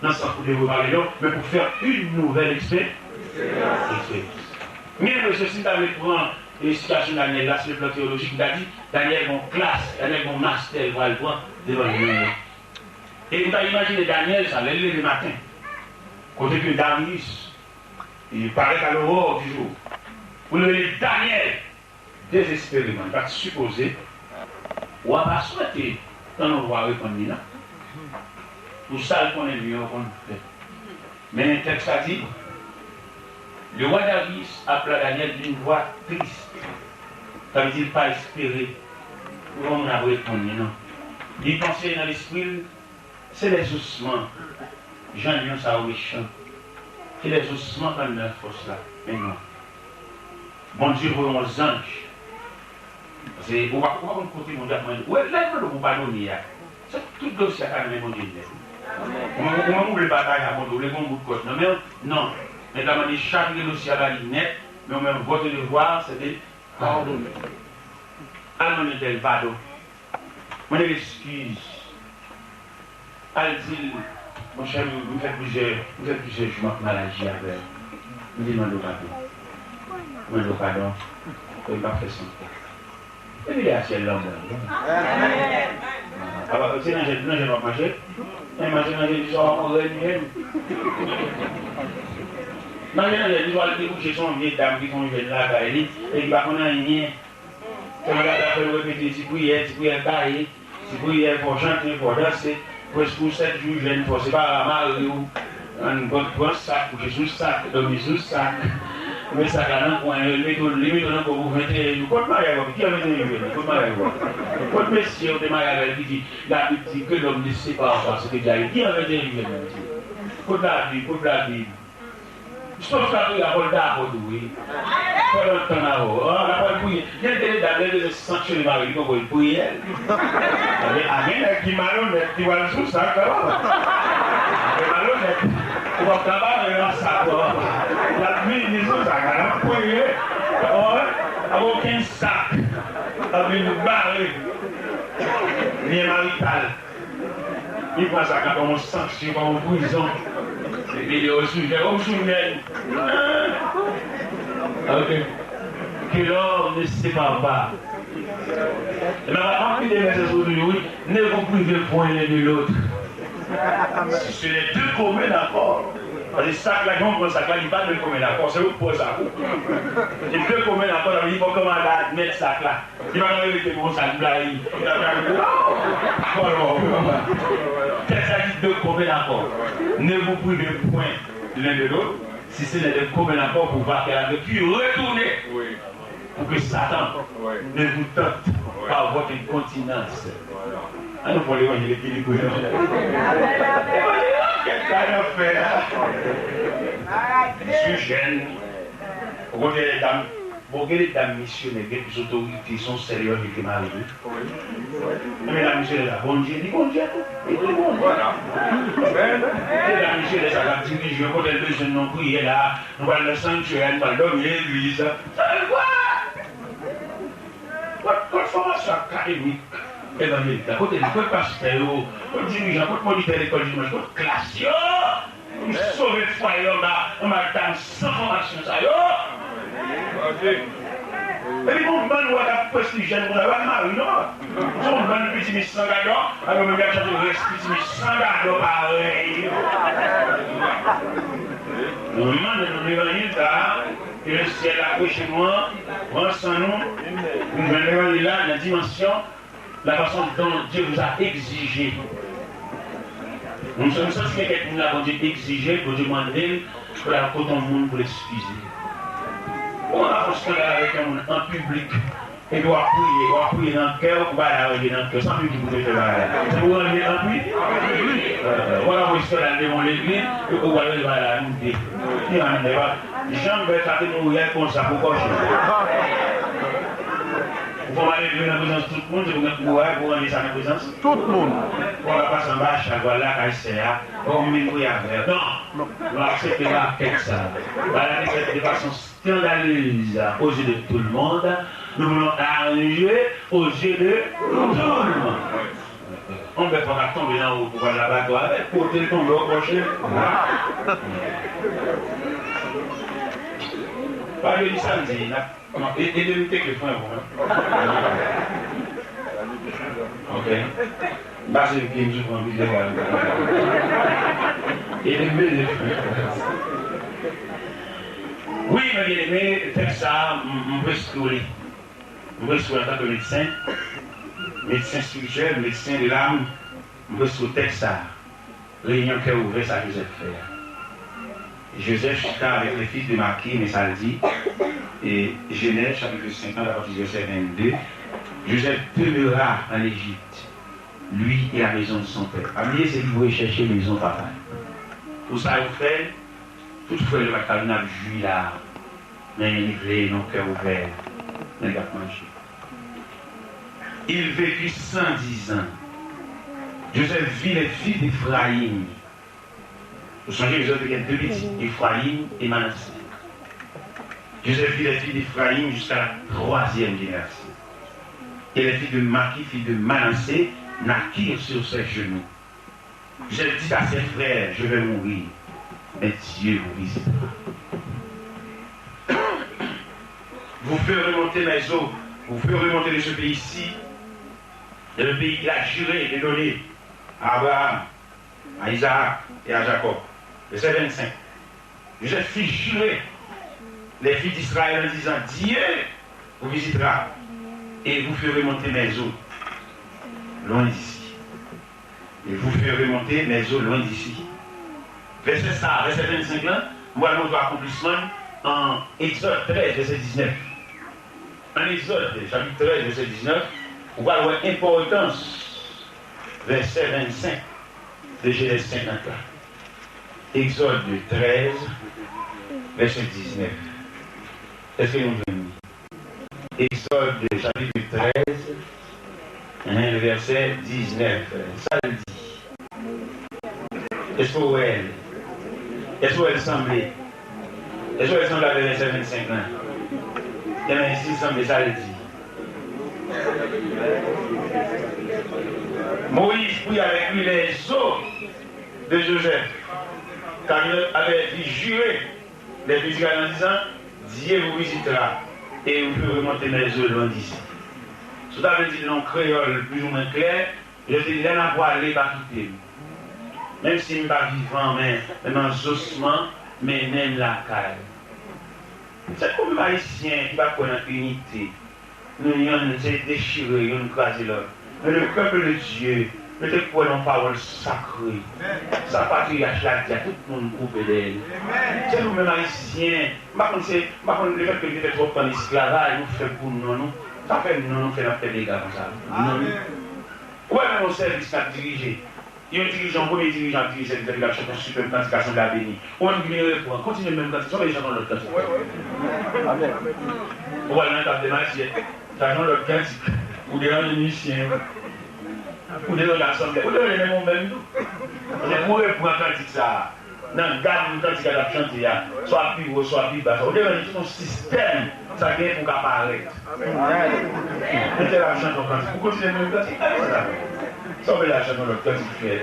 nan sans pou devwe pa gen non, men pou fè une nouvelle expé-, expérience. Men mesye, si m ta vle pran, e, sitiyasyon Daniel la, se le plan teyolojik, m ta di, Daniel gon klas, Daniel gon mastè l pral pran devan lyon an. E m ta imajine Daniel sa, lè l leve maten, kote ke Darius, il paraît à l'aurore du jour, pou l rele Daniel, dezespereman, li pa t sipoze Wa pa swete tann yon vwa reponn li, non. Pou sa l konnen byen, ou konn fè. Men tèks la di, le roi Darius appela Daniel d'une voix triste. Sa vle di l pa espere yon moun ap reponn li, non. Li panse nan lespri l, se lèzousman, jan lyon sa yo mechan. Se lèzousman k anndan fòs la. Men non. Bondye voye yon zanj. Paske ou pa, ou pa konn kote Bondye ap mande. Ou wè, lè l mande w pou padone a, se tout dosye a ka nan men Bondye nèt. Ou menm, ou menm ou vle batay ak Bondye, ou vle gen yon bout kòd nan men w. Non. Nèg la mande chavire dosye a ba li nèt, men ou menm, votre devoir, se de padone. Al mande yon tèl padon. Mande l eskiz. Al di l, monchè, m, m fè plizyè, m fè plizyè jou m ap mal aji avè w. M vin mande w padon. M mande w padon. E m p ap fè sa ankò. Epi lè a syèl la, m wè. Apa, se nan jèn, nan jèn w ap mache? Men mache nan jèn, jis w ap pran rèn jèn. Mache nan jèn, jis w al debouche sou yon vye dam ki fè yon jèn lakay li, e ki pa konn anyen. Sèlman l ap fè l repete ti priyè, ti priyè kaye, ti priyè, fò w chante, fò w danse. Prèske ou sèt jou jèn, fò w separe a mari w. Ann, pran, pran sak, kouche sou sak, dòmi sou sak. Met sak la nan kwen, li mete w, li mete w nan kò pou venteyen jou. Kot maryaj w ap, ki an venteyen jou jèn? Kot maryaj w ap? Kot mesye ou te marye avè l ki di, Labib di que l'homme ne sépare pas ce que Dieu a uni? Ki an venteyen jou jèn, mesye? Kot Labib? Kot Labib? Sof ka priye a Pòl dakò tou, wi. Pòl antann avè w. Ah, l ap al priye. Gen de dam, lè l bezwen sanksyone mari li, poko l priye l. Gen, a gen nèg ki malonèt, ki pral sou sak la, papa. Gen malonèt. Ou p ap ka bare nan sak la, papa. L ap vini sou sak la, l ap priye. Papa, ap okenn sak. L ap vin bare. Lyen marital. Li pran sa kòm yon sanksyon, kòm yon prizon. Epi li, o, sou jèn, o, sou jèn. Ok. Que l'homme ne sépare pas. E mwen, mwen, mwen, mwen, mwen, mwen, mwen, ne vous privez point l'un de l'autre. Si ce n'est de commun accord. Paske sak la, jan w pran sak la, li pa de commun accord. Se ou k pran sak ou. Se de commun accord, sa vle di fòk kòmandan admèt sak la. Li pa ka rete konsa, li blayi. Li pa ka rete, non! Tèks la di de commun accord. Ne vous privez point l'un de l'autre, si ce n'est de commun accord, pour voir qu'elle avait pu retourner, pour que Satan ne vous tente par votre incontinence. An nou fè levanjil ekilibre, non? Levanjil la, kèk sa n ap fè a. Misye jèn. Ou konnen dam, bon, gen de dam misyonè, gen plis otorite, se yon sèl levanjil ke mari tou. Men dam misyonè sa, Bondye, li Bondye tou. Li Bondye. Gen dam misyonè sa k ap dirije, kote l bezwen nou priye la, nou pral nan sanktyè, nou pral dòmi legliz. Sa vle kwa? Kot, kot fòmasyon akademik evanjelik la? Kote li? Kot pastè yo? Kot dirijan? Kot monitè lekòl dimanch? Kot klas yo? Pou sove fwaye yo anba, anba dam san fòmasyon sa yo. Epi gon bann wè k ap prestijè nou konsa, yo pa mari non. Se yon bann pitimis san gadò, ak yo menm y ap chante rès pitimis san gadò parèy. Nou mande nou levanjil sa, ke le syèl la preche nou an, pran san nou, pou nou jwenn levanjil la nan dimansyon la façon dont Dieu vous a exigé. Nou, nou santi gen kèk moun la Bondye egzije, Bondye mande l pou l al kote yon moun pou l eskize. Kòman w ap fè yon skandal avèk yon moun an piblik, epi w ap priye, w ap priye nan kè w, ou pa al ranje nan kè w, sa menm ki pou te fè bagay la. Se pou ranje an piblik. Ou pa ka fè yon skandal devan yon legliz, epi ou pa al ranje bagay la, nou de. Ki mannèv, pa janm fè sa te mouri a konsa pou kòche. Ou fò malelve nan prezans tout moun, se pou gen kouraj pou ranje sa nan prezans tout moun. Ou pa ka pase anba chal, ou al lakay sè a, ou vin priye avè l. Non, nou aksepte makèt sa. Bagay la te fèt de fason scandaleuse aux yeux de tout le monde. Nous voulons arranger aux yeux de tout le monde. On bèf pa ka tonbe nan wout pou pral labatwa avèk, kote l tonbe, w kòche. Pa jodi samdi, n ap E, ede m teke fren pou mwen. Ok. M pase l pi, m sou pran videyo a. Ede m peze fren. Wi, mwen byeneme, tèks sa a, m, m preskri w li. M preskri w antanke medsen. Medsen espirityèl, medsen de lam, m prèske sou tèks sa a. Reyinyon kè ouvè sa Jozèf fè a. Joseph chita avec les fils de Maki, men sa l di, e Jenèz, chapitre cinquante, à partir du verset vingt-deux, Joseph demeura en Égypte, lui et la maison de son père. Pa bliye, se li voye chèche mezon papa l. Pou sa yo fè, tout frè yo pa t ka vin ap jwi la, men li vle nan kè ouvè, men li ap manje. Il vécut cent dix ans. Joseph vit les fils d'Éphraïm. Vous songez, Joseph te gen de pitit, Éphraïm et Manassé. Joseph vit les fils d'Éphraïm jusqu'à la troisième génération. Et les fils de Maki, fils de Manassé, naquirent sur ses genoux. Joseph dit à ses frères, je vais mourir, mais Dieu vous visitera. Vous ferez remonter mes os, vous ferez remonter de ce pays-ci, de le pays qu'il a juré de donner à Abraham, à Isaac et à Jacob. Verset vingt-cinq. Joseph fit jurer les fils d'Israël en disant, Dieu vous visitera et vous ferez monter mes os loin d'ici. Et vous ferez monter mes os loin d'ici. Vèsè sa, vèsè vennsenk lan, m pral montre akonplisman l an Egzòd trèz, vèsè diznèf. An Egzòd, chapit trèz, vèsè diznèf, ou pral wè enpòtans vèsè vennsenk de Jenèz senkant la. Egzòd trèz, vèsè diznèf. Èske nou jwenn li? Egzòd, chapit trèz, hein, le vèsè diznèf. Sa l di? Èske w wè l? Èske w wè l sanble? Èske w wè l sanble avèk vèsè vennsenk lan? Ebyen, si l sanble, sa l di? Moïse prit avec lui les os de Joseph, car il avait dit, jurez les fils d'Israël en disant, Dieu vous visitera et vous ferez monter mes os loin d'ici. Si w ta vle di l nan yon kreyòl plizoumwen klè, Joseph di, lè n a pwale, pa kite m. Menm si m pa vivan, men, men nan zosman, mennen m lakay. Se nou menm Ayisyen ki pa kwè nan inite. Nou yonn se dechire, yonn kraze lòt. Men le peuple de Dieu, nou te kwè nan pawòl sakre. Sa patriyach la di a, tout moun koupe dèyè li. Se nou menm Ayisyen. M pa konn se, m pa konn lefètke nou te fè twòp tan esklavaj, nou fè pou non nou. Sa fè non nou fè n ap fè dega konsa. Non. Ou wè menm yon sèvis n ap dirije. Yon dirijan, yon premye dirijan ap dirije sèvis la, epi l ap chante yon sipèb kantik, asanble a beni. Ou menm ki vin reprann, kontinye menm kantik sa, ou vle chante yon lòt kantik. Amèn. Ou pral nan tab de matyè, chante yon lòt kantik. Ou deranje mizisyen yo. Ou deranje asanble. Ou deranje menm ou menm tou. Paske pou reprann kantik sa a, nan gam kantik a l ap chante a, swa pi wo, swa pi ba, ou deranje tout yon sistèm, sa gen pou ka parèt. Mete l ap chante yon kantik. Ou kontinye menm kantik? Sa w vle la chante yon lòt kantik, frè?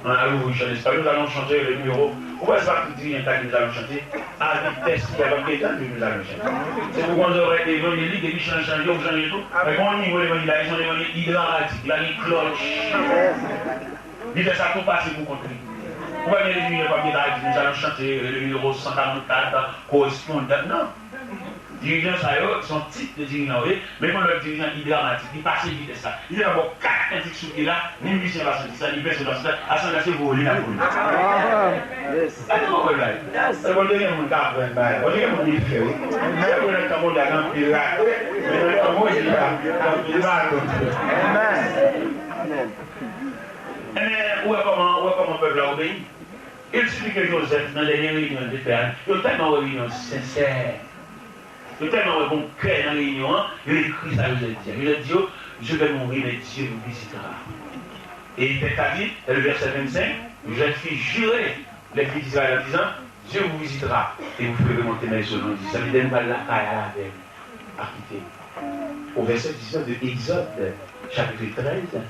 An, al ouvri chan espayòl. Nous allons chanter le numéro. Ou wè, se pa tout dirijan k ta di nous allons chanter. A vitès ki a p ap gentan di nous allons chanter. Se pou konn zòrèy evanjelik, depi chan chanje, ou chanje tou. Men gon nivo levanjil la, se yon levanjil idramatik, la gen klòch. Li fè sa tou pase pou kont li. Ou pa gen dirijan k ap gentan di nous allons chanter le numéro san karannkat, korespondan. Non. Dirijan sa yo, se yon tip de dirijan yo ye, men gon lòt dirijan ki dramatik, li pase vitès la. Li te ka ba w kat kantik sou pye la, ni mizisyen pa santi sa, ni pèsonn pa santi sa, asanble a se vole n ap vole. Èske w konprann bagay? Èske w konn gen moun k aprann bagay? Ou gen moun ki fè, wi. Se vre nan tan mondyal gen anpil rate, men nan tan mondyal gen anpil baton. Ebyen, ou wè kòman, ou wè kòman pèp la obeyi? Il suffit que Joseph, nan dènye reyinyon l te fè a, yo tèlman wè reyinyon sensè. Yo tèlman wè gon kè nan reyinyon an, yo ekri sa Joseph di a. Joseph di yo, je vais mourir, mais Dieu vous visitera. E tèks la di, dans le verset vingt-cinq, Joseph fit jurer les fils d'Israël en disant, Dieu vous visitera et vous ferez remonter mes os loin d'ici. Sa vle di, lè nou pral lakay al avè m, pa kite m. Au verset dix-neuf de Exode, chapitre treize,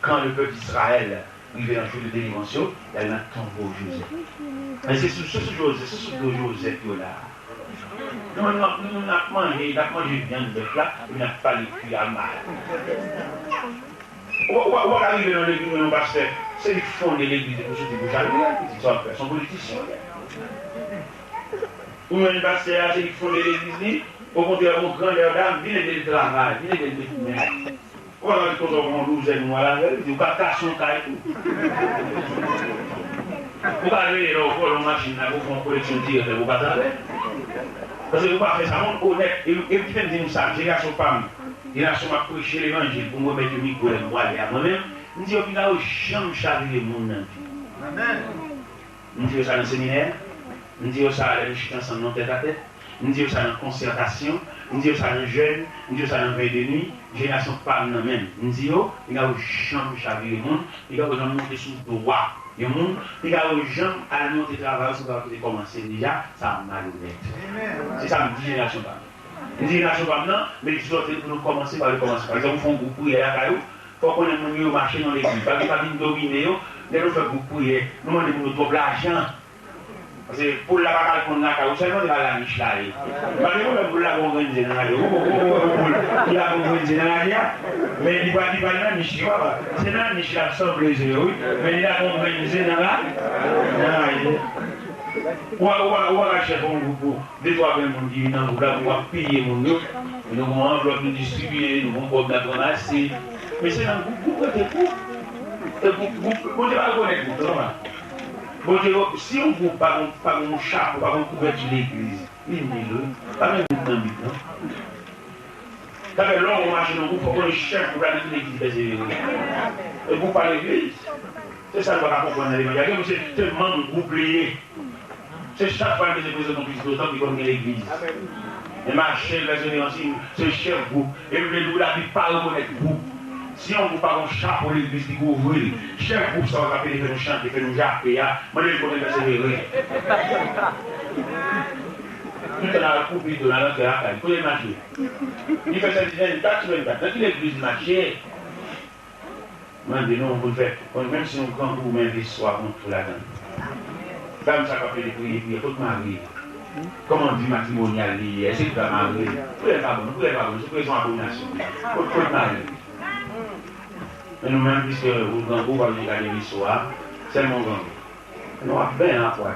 quand le peuple d'Israël rive nan jou de delivrans yo, y al nan tonbo Jozèf. Men se sou, se sou Jozèf, se sou do Jozèf yo la. Nou, nou, nou, n ap manje, n ap manje vyann bèf la, epi n ap pale kwi a mal. Ou, ou, ou pa ka rive nan legliz, ou wè yon pastè, se li fonde legliz li pou soti pou chalbri a, li di sa w ap fè, se yon politisyen w ye. Ou jwenn pastè a, se li fonde legliz li, okontrè, yon grandè dam, vin ede l travay, vin ede l met men. Vòlò di konsa w pran yon douzèn mwa avè l, li di w ka kase yon kay tou. Ou ka rele lè w vòlò machin la pou w fè yon koleksyon tirè pou w pa travay. Paske ou pa fè sa, moun onèt. E, e ki fè m di nou sa, jenerasyon pa m, jenerasyon m ap preche levanjil pou m remèt yo mikwo lè m pwale a mwen menm, m di yo piga yo janm chavire moun nan vi. M di yo sa nan seminè, m di yo sa lè nou chita ansanm nan tètatèt, m di yo sa nan konsètasyon, m di yo sa nan jèn, m di yo sa nan vèy de nwi, jenerasyon pa m nan menm. M di yo, piga yo janm chavire moun, piga yo janm monte sou dwa yon moun, piga yo janm al monte travay yo si yo pa te kòmanse deja, sa malonèt. Se sa m di jenerasyon pa m. M di jenerasyon pa m nan, men egzòte nou pou nou kòmanse pa rekòmanse. Pa egzanp, ou fè yon gwoup priyè lakay ou, fò w konnen moun yo mache nan legliz. Pa gen pa vin domine yo, lè nou fè gwoup priyè, nou mande moun yo twòp lajan. Paske poul la pa ka reponn lakay ou sèlman, se pa lanich la ye. M pa gen pwoblèm poul la gen yon grenn ze nan lari a. Ou, ou, ou, ou, poul ki la gen yon grenn ze nan lari a. Men li pa, li pa lanich, li pa, se lanich l ap sanble ze yo, wi. Men li la gen yon grenn ze nan la, nan lari a. Ou pa, ou pa, ou pa ka chèf yon gwoup ou. De twa grenn moun ki vin nan gwoup la pou w ap peye moun yo. Nou gon anvlòp nou distribiye, nou gon kòb n ap ranmase. Men se nan gwoup, gwoup rete gwoup. E gwoup, gwoup, Bondye pa rekonèt gwoup, non, non. Bondye, si yon gwoup pa gon, pa gon chapo, pa gon kouvèti legliz, li nil, wi. Pa gen gwoup nan Bib, non. Sa fè lè w mache nan gwoup, fò w konnen chèf gwoup la nan ki legliz li pèsevere. E gwoup pa legliz. Se sa nou pa ka konprann nan levanjil. Gen moun se, se manm gwoup li ye. Se chak fwa l bezwen prezante yon pitit otan, li konn gen legliz. Men mache, pèsevere ansanm, se chèf gwoup. E m vle di w, Labib pa rekonèt gwoup. Si yon gwoup pa gon chapo legliz ki kouvri l, chèf gwoup sa yo k ap pede fè nou chante, fè nou jape a, mande l kote l pèsevere. Tout tan n al koupe do, n al antre lakay li. Kote l mache? Li fè sèvis vennkat sou vennkat. Nan ki legliz li mache? Mande non pou n fè, pou n, menm si yon grangou, men vestwa pou n tou ladan l. Dam sa k ap plede kriye, kriye, kot mari l? Kòman vi matrimonyal li ye? Èske l ka mari l? Priyè pa bon, priyè pa bon, se priyè se yon abominasyon. Kot, kot mari l? Men nou menm, piske ou grangou, w ap vin gade vestwa, sèlman grangou. Men w ap benyen apre.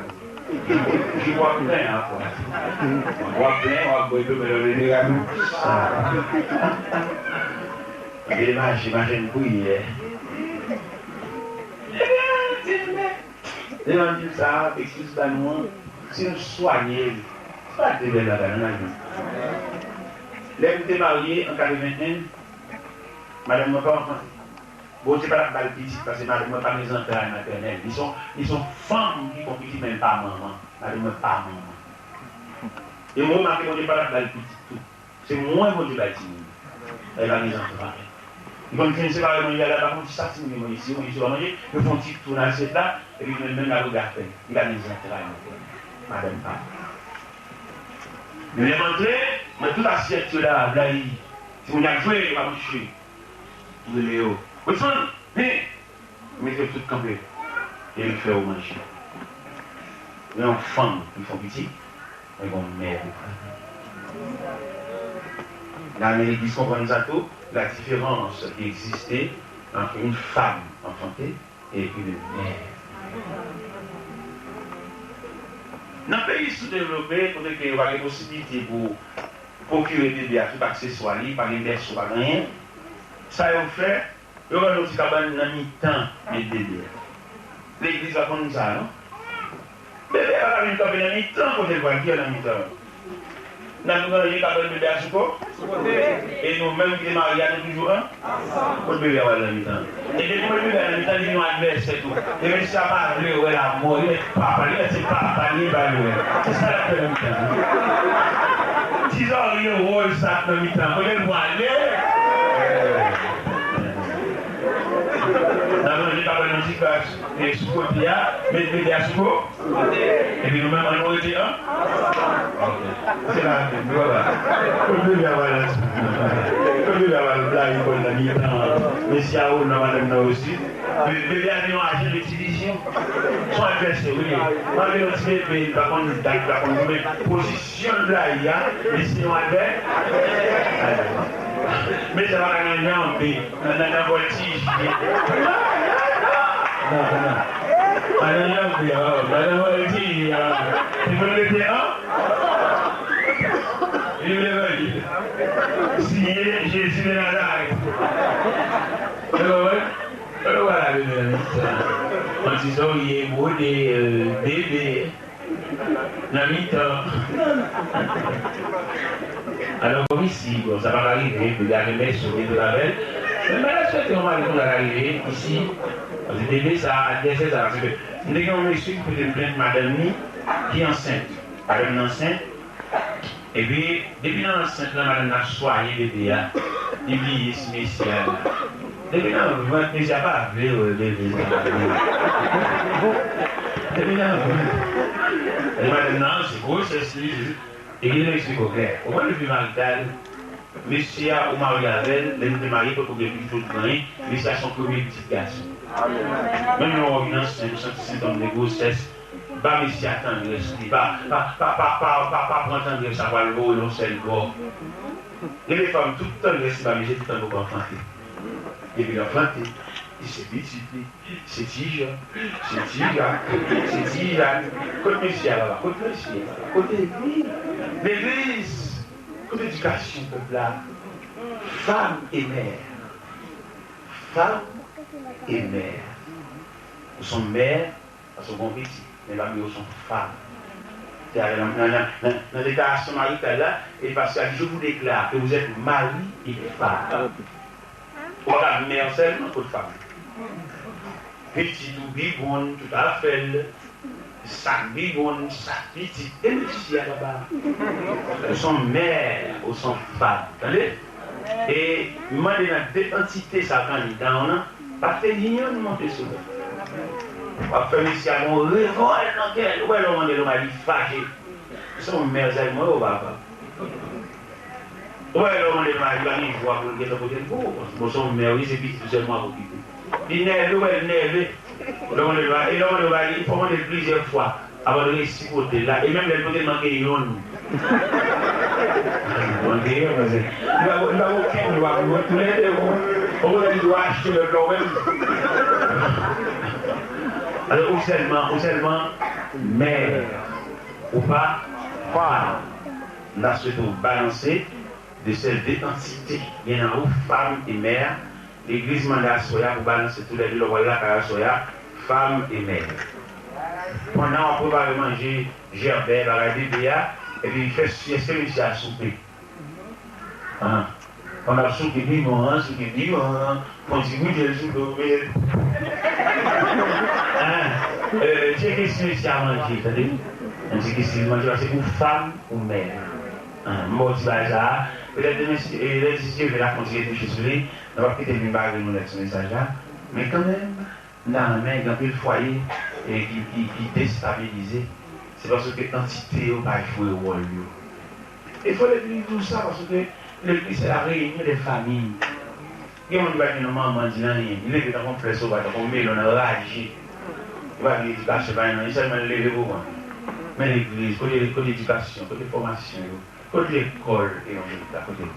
Jou w ap benyen apre. W ap benyen, w ap bwè dlo, men lè w vin rale w. Ebyen, mache, mache n priyè. Ebyen, di men, levanjil sa a, eskiz ba nou an, si nou swanye l, se pa de bèl bagay, non, nan vi. Lè m te marye an katreven en, madanm mwen pa anfante. Bondye pa t ap ba l pitit, paske madanm mwen pa gen zantray matènèl. Li se yon, li se yon fanm ki fè yon pitit, men l pa manman. Madanm mwen pa manman. E mwen remake Bondye pa t ap ba l pitit tou. Se mwen Bondye bay timoun. Sa li pa gen zantray. Li konn fin separe manje a la, pa konn ti sa timoun yo manje, si yo manje, si yo pa manje, yo fè yon ti tou nan asyèt la, epi li menm, menm l ap rega fè. Li pa gen zantray matènèl. Madanm pa. Men lè m antre, mwen tout asyèt yo la, blayi. Timoun y ap jwe, yo pa touche. M rele yo. Wilson, vini! Mete yo tout kanpe. E l fè yo manje. Gen yon fanm ki fè yon pitit, men gen yon mè pou fè. Nan legliz konprann sa tou, la différence qui existe entre une femme enfantée et une mère. Nan peyi soudevlope, kote ke yo pa gen posiblite pou pwokire bebe a tout akseswa li, pa gen bèso, pa gen anyen, sa yo fè, yo rann yon ti kabann nan mitan met bebe a. Legliz pa konn sa, non. Bebe a pa ka vin kanpe nan mitan kote l pral, ki nan mitan. N ap ranje kabann bebe a sou ko-, e nou menm ki te marye a, nou toujou an-, kot bebe a pral nan mitan. E depi w met bebe a nan mitan, li vin yon advèsè tou. E mesye a pa vle wè lamò, li mèt papa, li mèt se papa li, li pa vle wè. Se sa l ap fè nan mitan. Ti zòrye wòz sa k nan mitan, kote l prale? Nan manje pa pran yon ti kras, e sou kote a, met bebe a sou ko-, epi nou menm, an nou rete an? Ok. Se la menm, nou pa. Kot bebe a pral nan ti, kot bebe a pral blayi kò l nan mitan, mesye a ou nan madanm nan osi. Bebe a vin yon ajan de divizyon. Se yon advèsè, wi. Malgre yon ti bebe, li pa konn dat, li pa konn, men pozisyon l blayi a, li se yon advè-, advèsè. Mesye a pa ka nan janbe, nan, nan, nan vòltije. Non, non. Pa nan janbe, pa nan vòltije. Timoun rete an Li levanjil. Siye Jezi de Nazarèt. Ou konprann? Ou wè la, bebe nan mitan. Yon ti sonrye bwode, euh, bebe nan mitan. Alò, kòm isi, bon, sa pa ka rive, bebe a gen bèso, bebe pa bèl. Men m pa ta swete yon bagay konsa ta rive isi. Paske bebe sa, advèsè sa, paske m te gen yon mesye ki pote m plent madanm ni ki ansent. Madanm nan ansent. Epi, depi nan ansent lan, madanm nan ap swaye bebe a, li bliye si mesye a la. Depi nan vant, mesye a pa vle wè bebe sa. Depi nan vant. E madanm nan, se gwosès li, e gen yon eksplike w klè. Ou konn vi marital, mesye a, ou marye avè l, lè nou te marye, potko gen pitit, ou te genyen, mesye a se yon premye pitit gason. Menm lè w vin ansent, ou santi sentòm de gwosès, ba mesye a tandrès li. Pa, pa, pa pran tandrès la pou al voye l yon sèl bò. Gen de fanm, tout tandrès li ba mesye, tout tan poko anfante. Depi l anfante, li se pitit li, se ti Jan, se ti Jak, se ti Jàn. Kot mesye a, papa? Kot mesye a, papa? Kote li? Legliz, kot edikasyon pèp la? Femme et mère. Femme et mère. Ou se yon mè, paske w gen yon pitit, men pa bliye w se yon fanm. Se avè nan, nan, nan, nan, nan deklarasyon marital la, e pastè a di, "Je vous déclare que vous êtes mari et femme." Ou pa ka mè sèlman kot fanm. Pitit ou, bibwonn, tout afè l, sak bibwonn, sak pitit, e mesye a, papa. Ou se yon mè, ou se yon fanm. Tande? E m mande nan de antite sa k anndan w nan, pa fè ni yonn monte sou lòt. W ap fè mesye a gon revòl nan kè l. Ou wè lè w mande l yon bagay, li fache. Se yon mè sèlman, ou papa. Ou wè lè w mande l yon bagay, li pa gen vwa pou l gentan pote l pou ou. Bon, se yon mè, wi, se pitit ou sèlman w ap okipe. Li nève, ou wè l nève. Lè w mande l yon bagay, e lè w mande l yon bagay, fò w mande l plizyè fwa. Avan l resi pote l la, e menm lè l pote l manke yonn. Manke yonn, paske li pa, li pa gen okenn dwa pou yo toulède, ou konprann? Ou konprann, li dwe achte lòt la ou menm. Alò, ou sèlman, ou sèlman mè, ou pa fanm. M ta swete w balanse de sèl de antite gen nan ou, femme et mère. Legliz mande aswè a pou balanse toulède lè w al lakay aswè a, femme et mère. Pandan w ap prepare manje, jèbè, bagay bebe a, epi fè syèste mesye a soupe. An. Pandan w ap souke piman an, souke piman an, pran ti goute l sou do, men. An. Euh, tcheke si mesye a manje, tande? An, tcheke si l manje, paske ou fanm, ou mè. An, m ba w ti bagay sa a. Petèt demen, si, e, lendi si Dye vle, n ap kontinye touche sou li. Nou p ap kite l vin bare nou nèt sou mesaj la. Men kanmenm, m ta renmen gen anpil fwaye, e, ki, ki, ki destabilize. Se paske antite yo pa jwe wòl yo. E fò legliz di w sa, paske legliz se la réunion des familles. Gen moun ki pa gen yon manman, di l anyen. Li leve tankou yon flè sovaj, tankou yon melon nan raje. Li pa gen edikasyon, pa gen anyen, sèlman li leve pou vann. Men legliz, kote, kote edikasyon, kote fòmasyon yo? Kot lekòl evanjelik la? Kote l?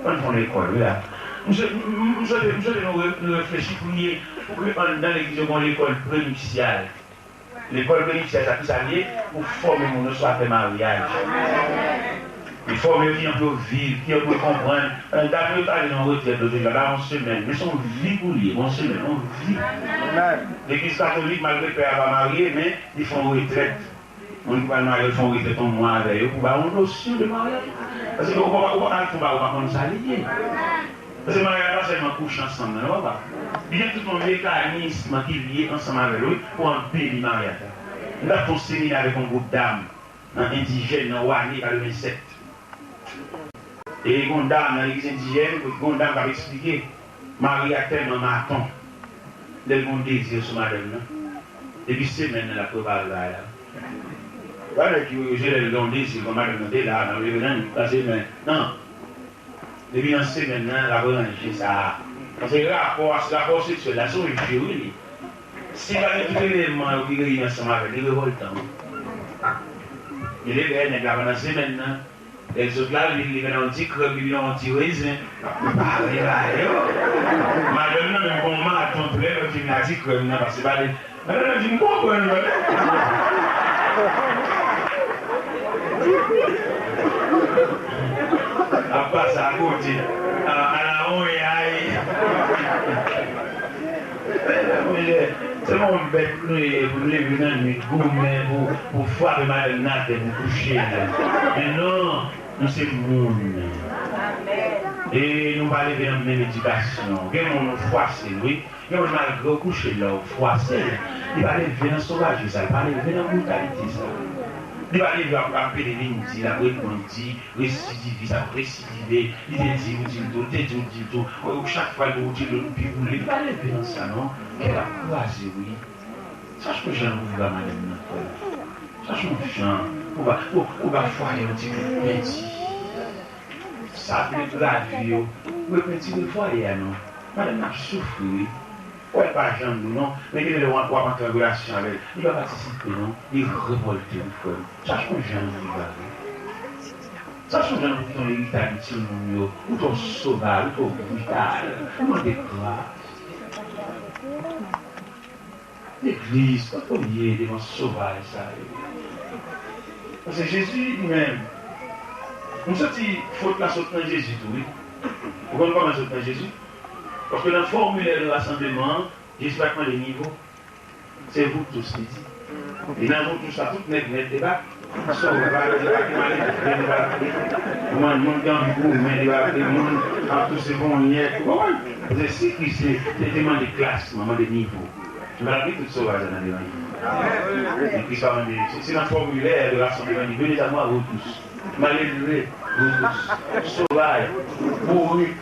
Ann fè yon lekòl, wi la. M swe-, m, m, m swete, m swete nou re-, nou reflechi, priye pou ke anndan legliz yo gen yon lekòl prenipsyal. Lekòl prenipsyal, sa ki sa l ye? Pou fòme moun yo sou afè maryaj. Pou fòme yo kijan pou yo viv, kijan pou yo konprann. Dam yo t ale nan retrèt lòt jou la, pa yon semèn, men se yon vi pou l ye, yon semèn, yon vi. Legliz katolik, malgre pè a pa marye, men li fè yon retrèt. Moun ki pral marye, yo fè yon retrèt yon mwa avè yo pou ba yo yon nosyon de maryaj. Paske ou pa, ou pa al fè yon bagay ou pa konn sa li ye. Paske maryaj pa sèlman kouche ansanm nan, non, papa. Li gen tout yon mekanism ki lye ansanm avè l, wi, pou anbeli maryaj la. M t ap fè yon seminè avèk yon gwoup dam nan Endijèn, nan Wane, katrevennsèt. E gen yon dam nan legliz endijèn, gen yon dam k ap eksplike, mari a tèlman maton, lè l gen yon dezi sou madanm nan, depi semèn nan l ap prepare bagay la. Wè nèg ki, yo, lè l gen yon dezi, kon madanm nan te la, nan leve nan nwit, pase men, non. Depi nan semèn nan, l ap ranje sa. Paske rapò a, rapò seksyèl la, se yon je, wi, li. Si pa gen tout eleman yo ki reyini ansanm avè l, li revòltan, wi. Gen de lè, nèg la pandan semèn nan, lè l sot lavil, li vin nan yon ti krèm, li vin nan yon ti rezen. Li pare ba yo. Madanm nan menm gon maton, tou lè lòt vin la ti krèm nan, pase ba li. Madanm nan di, "M konprann ou, tande." Sa kote. A, ala on yay. Mesye, se yon bèt nou ye pou n leve nan nwit, goumen pou, pou frape madanm nan atè pou kouche l. Men non, nou se moun. E nou pa leve nan menm edikasyon. Gen moun nou fwase l, wi. Gen moun malgre w kouche l la, w fwase l. Li pa leve nan sovaje sa, li pa leve nan britalite sa. Li pa leve ap, ap pede vin di, l ap reponn di, residivis ap residive, li te di, ou di l tou, li te di, ou di l tou. Ou, ou chak fwa l di, ou di l, ou pi boule. Li pa leve nan sa, non. Kè l ap kraze, wi. Chache yon jan pou viv a madanm nan, frè. Chache yon jan pou ba, pou, pou ba fwaye yon ti kout penti. Sa vle gravi yo, ou repentire fwaye a non. Madanm nan ap soufri, wi. Ou wè l pa janm di w non, men gen lè w ap, w ap antre an relasyon avè l. Li pa patisipe non, li revòlte wi frè m. Chache yon jan pou viv avè l. Chache yon jan pou kite yon eritaj pou timoun yo. Ou twò sovaj, ou twò brital. Ou mande gras. Legliz, kote w ye devan sovaj sa yo? Paske Jezi li menm, m santi fot la sot nan Jezi tou, wi. Ou konn kòman l sot nan Jezi? Paske nan fòmilè de rasanbleman an, Jezi pa t mande nivo. Se vous tous, li di. E nan vous tous la, tout nèg nèt debake. Sòt, debake, debake, mwen, moun ki anvi goumen, debake, moun k ap touse ponyèt, ou konprann? Paske si Kris te, te, te mande klasman, mande nivo, nou pa t ap gen tout sovaj sa nan levanjil. Men Kris pa mande, se, se nan fòmilè de rasanbleman, li vini a mwa, vous tous. Malelve, vous tous. Sovaj, bourik.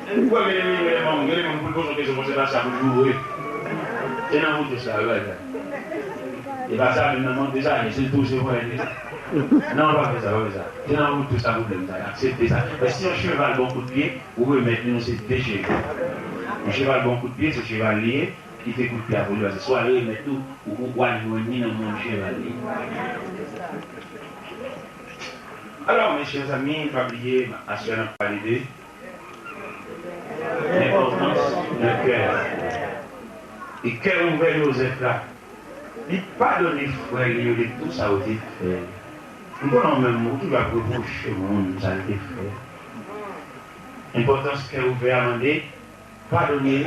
Ou wè, gen, gen, gen, gen, gen moun pou l poze yon kesyon konsa, se pa sa pou l joure. Se nan vous tous la, wi, wi. E pa sa menm nan mank de sa, se tou se vòlè deja. Non, pa fè sa, pa fè sa. Se nan vous tous sa pwoblèm sa, aksepte sa. Men si yon cheval ba w kout pye, ou remèt li, non, se de cheval. Yon cheval ba w kout pye, se cheval li ye, kite kout pye a pou li, paske swa l remèt ou, ou, ou al jwenn li nan men cheval li. Alò, mes chers amis, pa bliye, aswè n ap pale de Lenpòtans de kè. E kè ouvè Jozèf la, li padone frè li yo de tou sa yo te fè. M konnen w menm, ou toujou ap repwoche moun sa l te fè. Enpòtans kè ouvè a mande, padone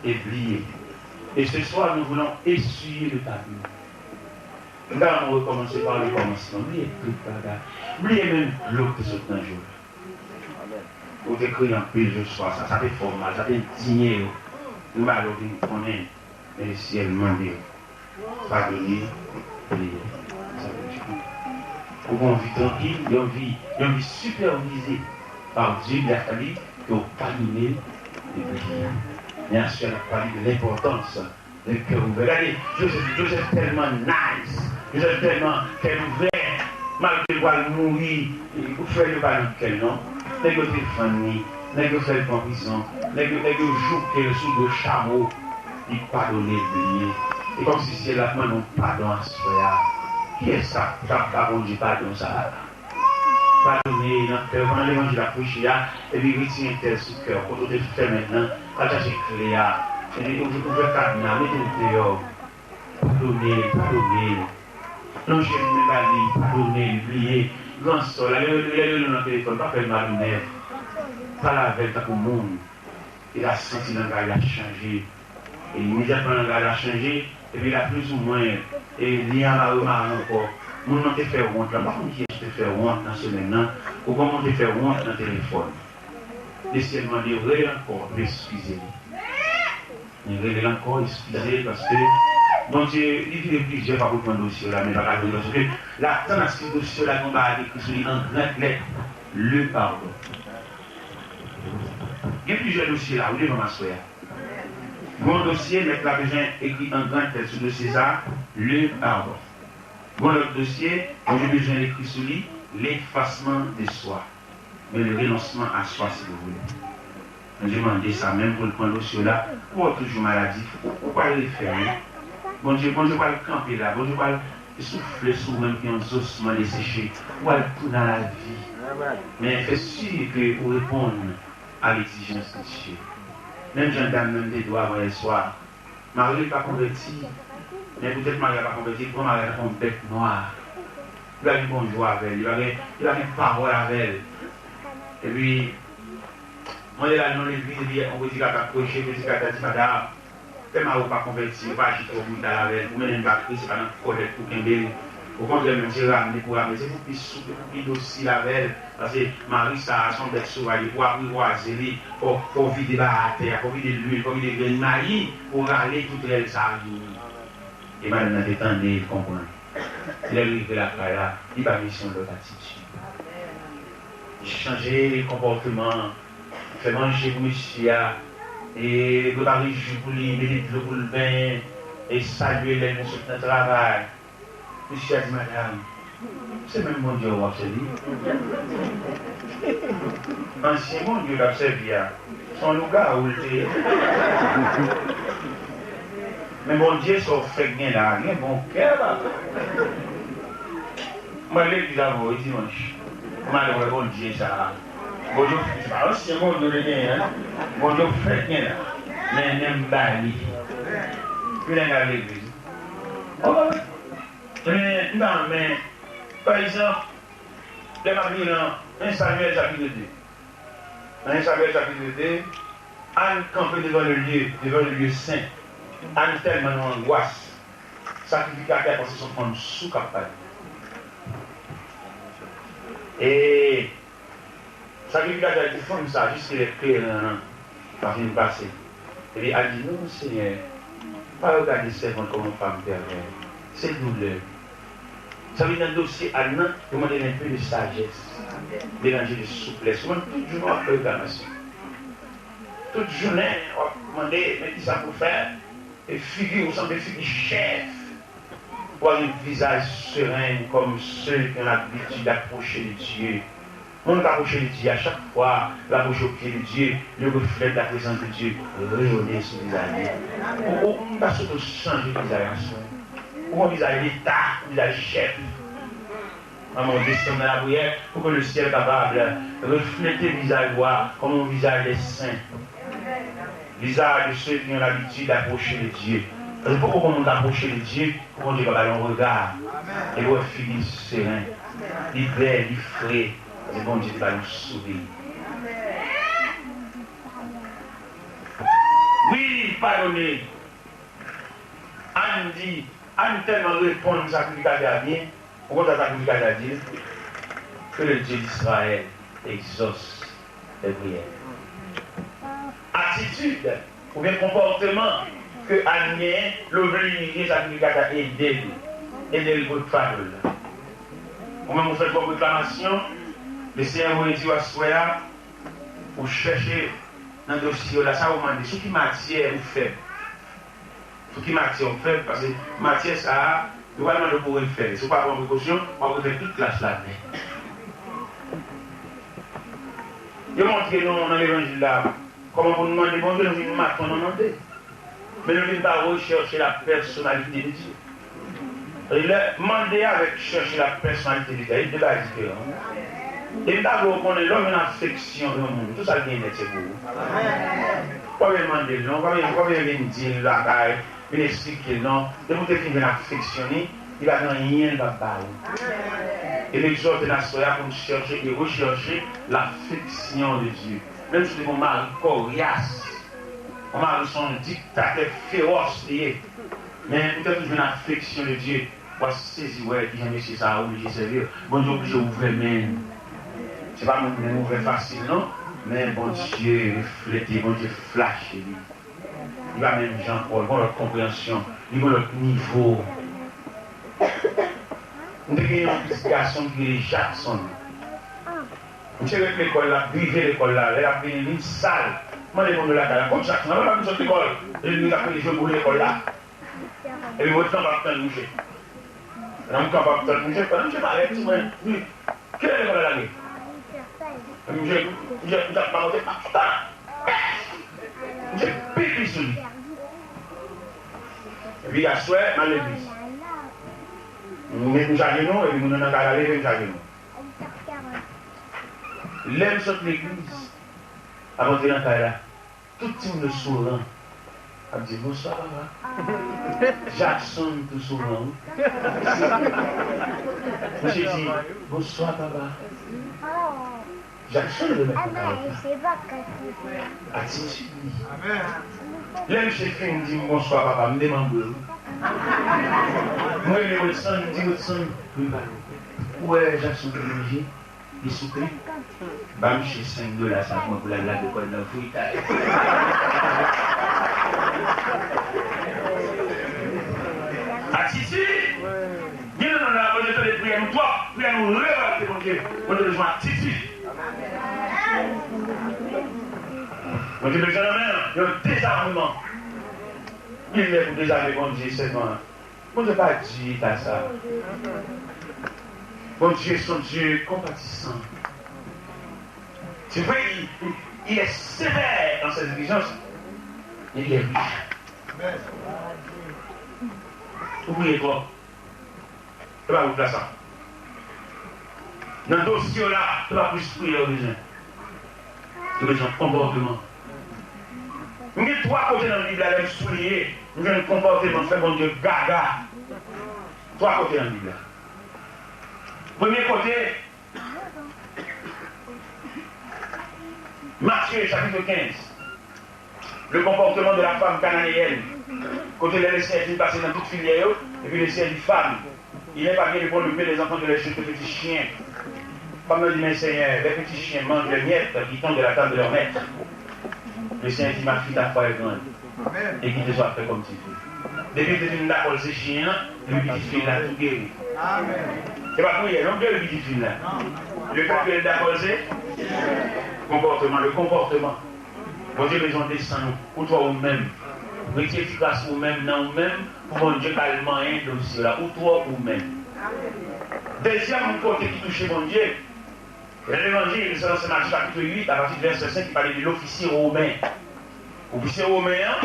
e bliye. E ce soir, nous voulons essuyer le tableau. M ta renmen rekòmanse pa le kòmansman. Bliye tout bagay. Bliye menm dlo ki te sot nan je w. Ou te kriye anpil je swa sa. Sa te fè w mal. Sa te endinye w. M ba lè w vin konnen. Men le syèl mande w padone, priye. Sa vle di ou gen yon vi trankil, yon vi, yon vi sipèvize pa Dye, il a fallu ke w padone e priye. Men aswè n ap pale de lenpòtans de kè ouvè. Gade, Jozèf, Jozèf tèlman nice. Jozèf tèlman kè l ouvè. Malgre l pral mouri, frè l yo pa nan kè l non. Nèg yo te vann li. Nèg yo fè l pran prizon. Nèg yo, nèg yo jouke l sou do chamo. Li padone, l bliye. E kòmsi syèl la ap mande yon padon aswè a. Kiyès k ap, k ap ba Bondye padon sa a? Padone nan kè w, pandan levanjil ap preche a, epi retire entèl sou kè w, kote w te fèmen l nan, al chache kle a, epi ouvè, ouvè kadna, mete l deyò. Padone, padone. Lonje men ba li, padone, bliye. Gran sè w la, lè, lè, lè, lè, lè, nan telefòn, pa fè l malonèt. Pale avè l tankou moun. E l a santi langaj la chanje. E imedyatman langaj la chanje, epi l a plizoumwen, e, li an la remare ankò. Moun nan te fè wont la, m pa konn kiyès te fè wont nan semèn nan, ou konn moun te fè wont nan telefòn. Mesye mande rele l ankò, epi eskize li. Men rele l ankò, eskize l, paske Bondye, li vire plizyè fwa pou l pran dosye w la, men pa ka jwenn, paske l ap tann aske dosye w la gen yon bagay ki ekri sou li an gran lèt, le pardon. Gen plizyè dosye la, wi, devan m aswè a. Gon dosye, mèt la bezwen ekri an gran lèt sou dosye sa a, le pardon. Gon lòt dosye, Bondye bezwen ekri sou li, l'effacement de soi, men le renoncement à soi, si vous voulez. Bondye mande sa menm pou l pran dosye w la, ou wè w toujou maladif, ou, ou pral refè, wi. Bondye, Bondye pral kanpe la, Bondye pral soufle sou ou menm ki yon zosman deseche, ou pral tounen a lavi. Men fè si ke ou reponn a legzijans de Dye. Menm jan dam nan te di w avan yè swa, mari l pa konvèti, men poutèt mari a pa konvèti, l pran mari a tankou yon bèt nwa. Li pa gen bonjou avè l, li pa gen, li pa gen pawòl avè l. Epi, mwen te al nan legliz, epi yon predikatè ap preche, predikatè a di, "Madanm, tèlman ou pa konvèti, ou pa aji twò brital avè l, pou mennen l ba Kris, se pa nan kòlèt pou kenbe l. Okontrè, menm se rame pou rame, se pou pi soup, pou pi dosil avè l. Paske mari sa a se yon bèt sovaj, e pou aprizwaze li, fò, fò w vide ba atè a, fò w vide lwil, fò w vide grenn mayi, pou w rale tout rèl sa a vini." E madanm nan te tande, li konprann. Lè l rive lakay la, li pa gen yon lòt atitid. Li chanje konpòteman, fè manje pou mesye a, e prepare ji pou li, mete dlo pou l benyen, e salye l lè l vin sot nan travay. Mesye a di, "Madanm, se menm Bondye w ap sèvi?" Ansyen Bondye w t ap sèvi a, se yon lougawou l te ye. Men Bondye sa w fèk gen la, gen bon kè, papa. Mwen legliz avè w dimanch. M al wè Bondye sa a. Bondye w fèk, se pa ansyen Bondye w te genyen, non. Bondye w fèk gen la. Men, men m ba li. Pi nèg al legliz. Oke. Men, m pa, men, pa egzanp, lè m ap li nan en Samyèl chapit de. Nan en Samyèl chapit de, Ann kanpe devan le lye, devan le lye sen. Ann tèlman nan angwas, sakrifikatè a panse se yon fanm sou k ap pale. E sakrifikatè a di fanm sa a, jiskilè kleren an pa fin pase. Epi Ann di, "Non, Senyè, pa regade sèvant kòm yon fanm pèvè. Se doulè." Sa vin nan dosye Ann nan, yo mande l un peu de sagesse, melanje de souplesse. Ou menm, tout jounen w ap fè reklamasyon. Tout jounen, w ap mande, men kisa pou fè? E figi w sanble figi chèf. Ou pa gen vizaj seren comme ceux qui ont l'habitude d'approcher de Dieu. Moun k apwoche de Dye a, chak fwa l apwoche o pye de Dye, le reflet de la présence de Dieu rayonne sou vizaj li. Ou, ou, ou ta swete w chanje vizaj aswè. Ou gen vizaj leta, vizaj chèf. Manman, w desann nan lapriyè pou ke le syèl kapab reflete vizaj ou a kòm yon vizaj de sen. Vizaj de ceux qui ont l'habitude d'approcher de Dieu. Paske poko konn moun k apwoche de Dye, pou Bondye ka ba l yon rega, epi w wè figi l seren, li bèl, li fre, paske Bondye te ba l yon souri. Wi, li padone. Ann di, Ann tèlman reponn sakrifikatè a byen, ou konn sa sakrifikatè a di l? Que le Dieu d'Israël exauce tes prières. Atitid oubyen konpòteman ke Ann genyen, l oblije sakrifikatè a ede l, ede l pou l padone. Ou menm ou fè twòp reklamasyon, Lesenyè voye di w aswè a, ou chèche nan dosye w la, sa ou mande, sou ki matyè ou fèb? Sou ki matyè ou fèb? Paske matyè sa a, yo pral mande w pou w refè l. Si w pa pran prekosyon, w ap refè tout klas la nèt. Yo montre nou nan levanjil la kòman pou nou mande Bondye, nou vin maton nan mande. Men nou vin pa rechèche la pèsonalite de Dye. Lè mande avèk chèche la pèsonalite de Dye, se de bagay diferan. E m ta vle w konnen, lè w jwenn afeksyon yon moun, tout sa l genyen nèt se pou ou. W ap vin mande l non, w ap vin, w ap vin di l bagay, vin eksplike l non. Depi w te fin jwenn afeksyon li, li pa gen anyen l p ap ba ou. E m egzòte n aswè a pou n chèche e rechèche lafeksyon de Dye. Menm si w te gen yon mari kòryas, yon mari se yon diktatè fewòs li ye, men poutèt ou jwenn afeksyon de Dye, w ap sezi wè kijan mesye sa a oblije sèvi l. Bondye oblije ouvè men l. Se pa moun ki renmen ouvè fasil non, men Bondye reflete, Bondye flache li. Li pa menm jan ankò, li gen yon lòt konpreyansyon, li gen yon lòt nivo. M te gen yon pitit gason ki rele Jackson. Misye ret lekòl la, ap drive lekòl la, lè l ap vini, li vin sal. Mande moun yo lakay la, "Kot Jackson an?" Lè l ap vin sot lekòl, li vin ap jwe boul lekòl la. Epi mwen kanpe ap tann misye. Pandan m kanpe ap tann misye, pandan misye parèt sou mwen, li, "Kilè lekòl la lage?" Epi misye, misye, misye ap mawote, pa, pa, misye pipi sou li. Epi aswè, m al legliz. M met m chaje nou, epi moun yo nan kay la leve m chaje nou. Lè m sot legliz, ap antre nan kay la, tout timoun yo sou ran ap di, "Bonswa, papa." Jackson tou sou ran, wi. Misye di, "Bonswa, papa." Jackson remèt mwen kalòt la. Atitid li. Lè misye fin di m bonswa, papa, m demanbre wi. Mwen rele Wilson, m di, "Wilson, wi, papa. Ou wè Jackson ki manje?" Li souple. Ba misye senk dola sa pou mwen pou l al lave kò l nan fritay. Atitid! Gen nan nou la, Bondye tande priyè nou twòp, priyè nou revòlte Bondye. Bondye bezwen atitid. Bondye bezwen nan men yon dezameman. Li lè pou dezame Bondye sèlman. Bondye pa di eta sa. Bondye se yon Dye konpatisan. C'est vrai, il, il est sévère dans ses exigences, mais il est riche. Ou priye twòp. Se pa wout la sa. Nan dosye w la, se pa plis priyè w bezwen. Ou bezwen konpòteman. M gen twa kote nan Bib la, lè m souliye, m jwenn konpòteman fè Bondye gaga. Twa kote nan Bib la. Premye kote, Matthieu chapitre quinze. Le comportement de la femme cananéenne. Kote lè Lesenyè fin pase nan tout filyè yo, epi Lesenyè di, "Femme, il n'est pas bien de prendre le pain des enfants, de les jeter aux petits chiens." Fanm nan di, "Men Senyè, les petits chiens mangent les miettes qui tombent de la table de leur maître." Lesenyè di, "Ma fille, ta foi est grande. Et qu'il te soit fait comme tu veux." Depi l te fin dakò l se chen an, epi pitit fi l la tou geri. Se pa priyè non, geri pitit fi l la. Le fèt ke l dakò l se konpòteman, le konpòteman. Bondye bezwen desann ou, ou twò ou menm. Retire ti kras ou menm nan ou menm pou Bondye ka al manyen dosye la. Ou twò ou menm. Dezyèm kote ki touche Bondye, nan Levanjil selon Sen Mak chapit uit, apati de vèsè senk, ki pale de lofisye women. Ofisye women an,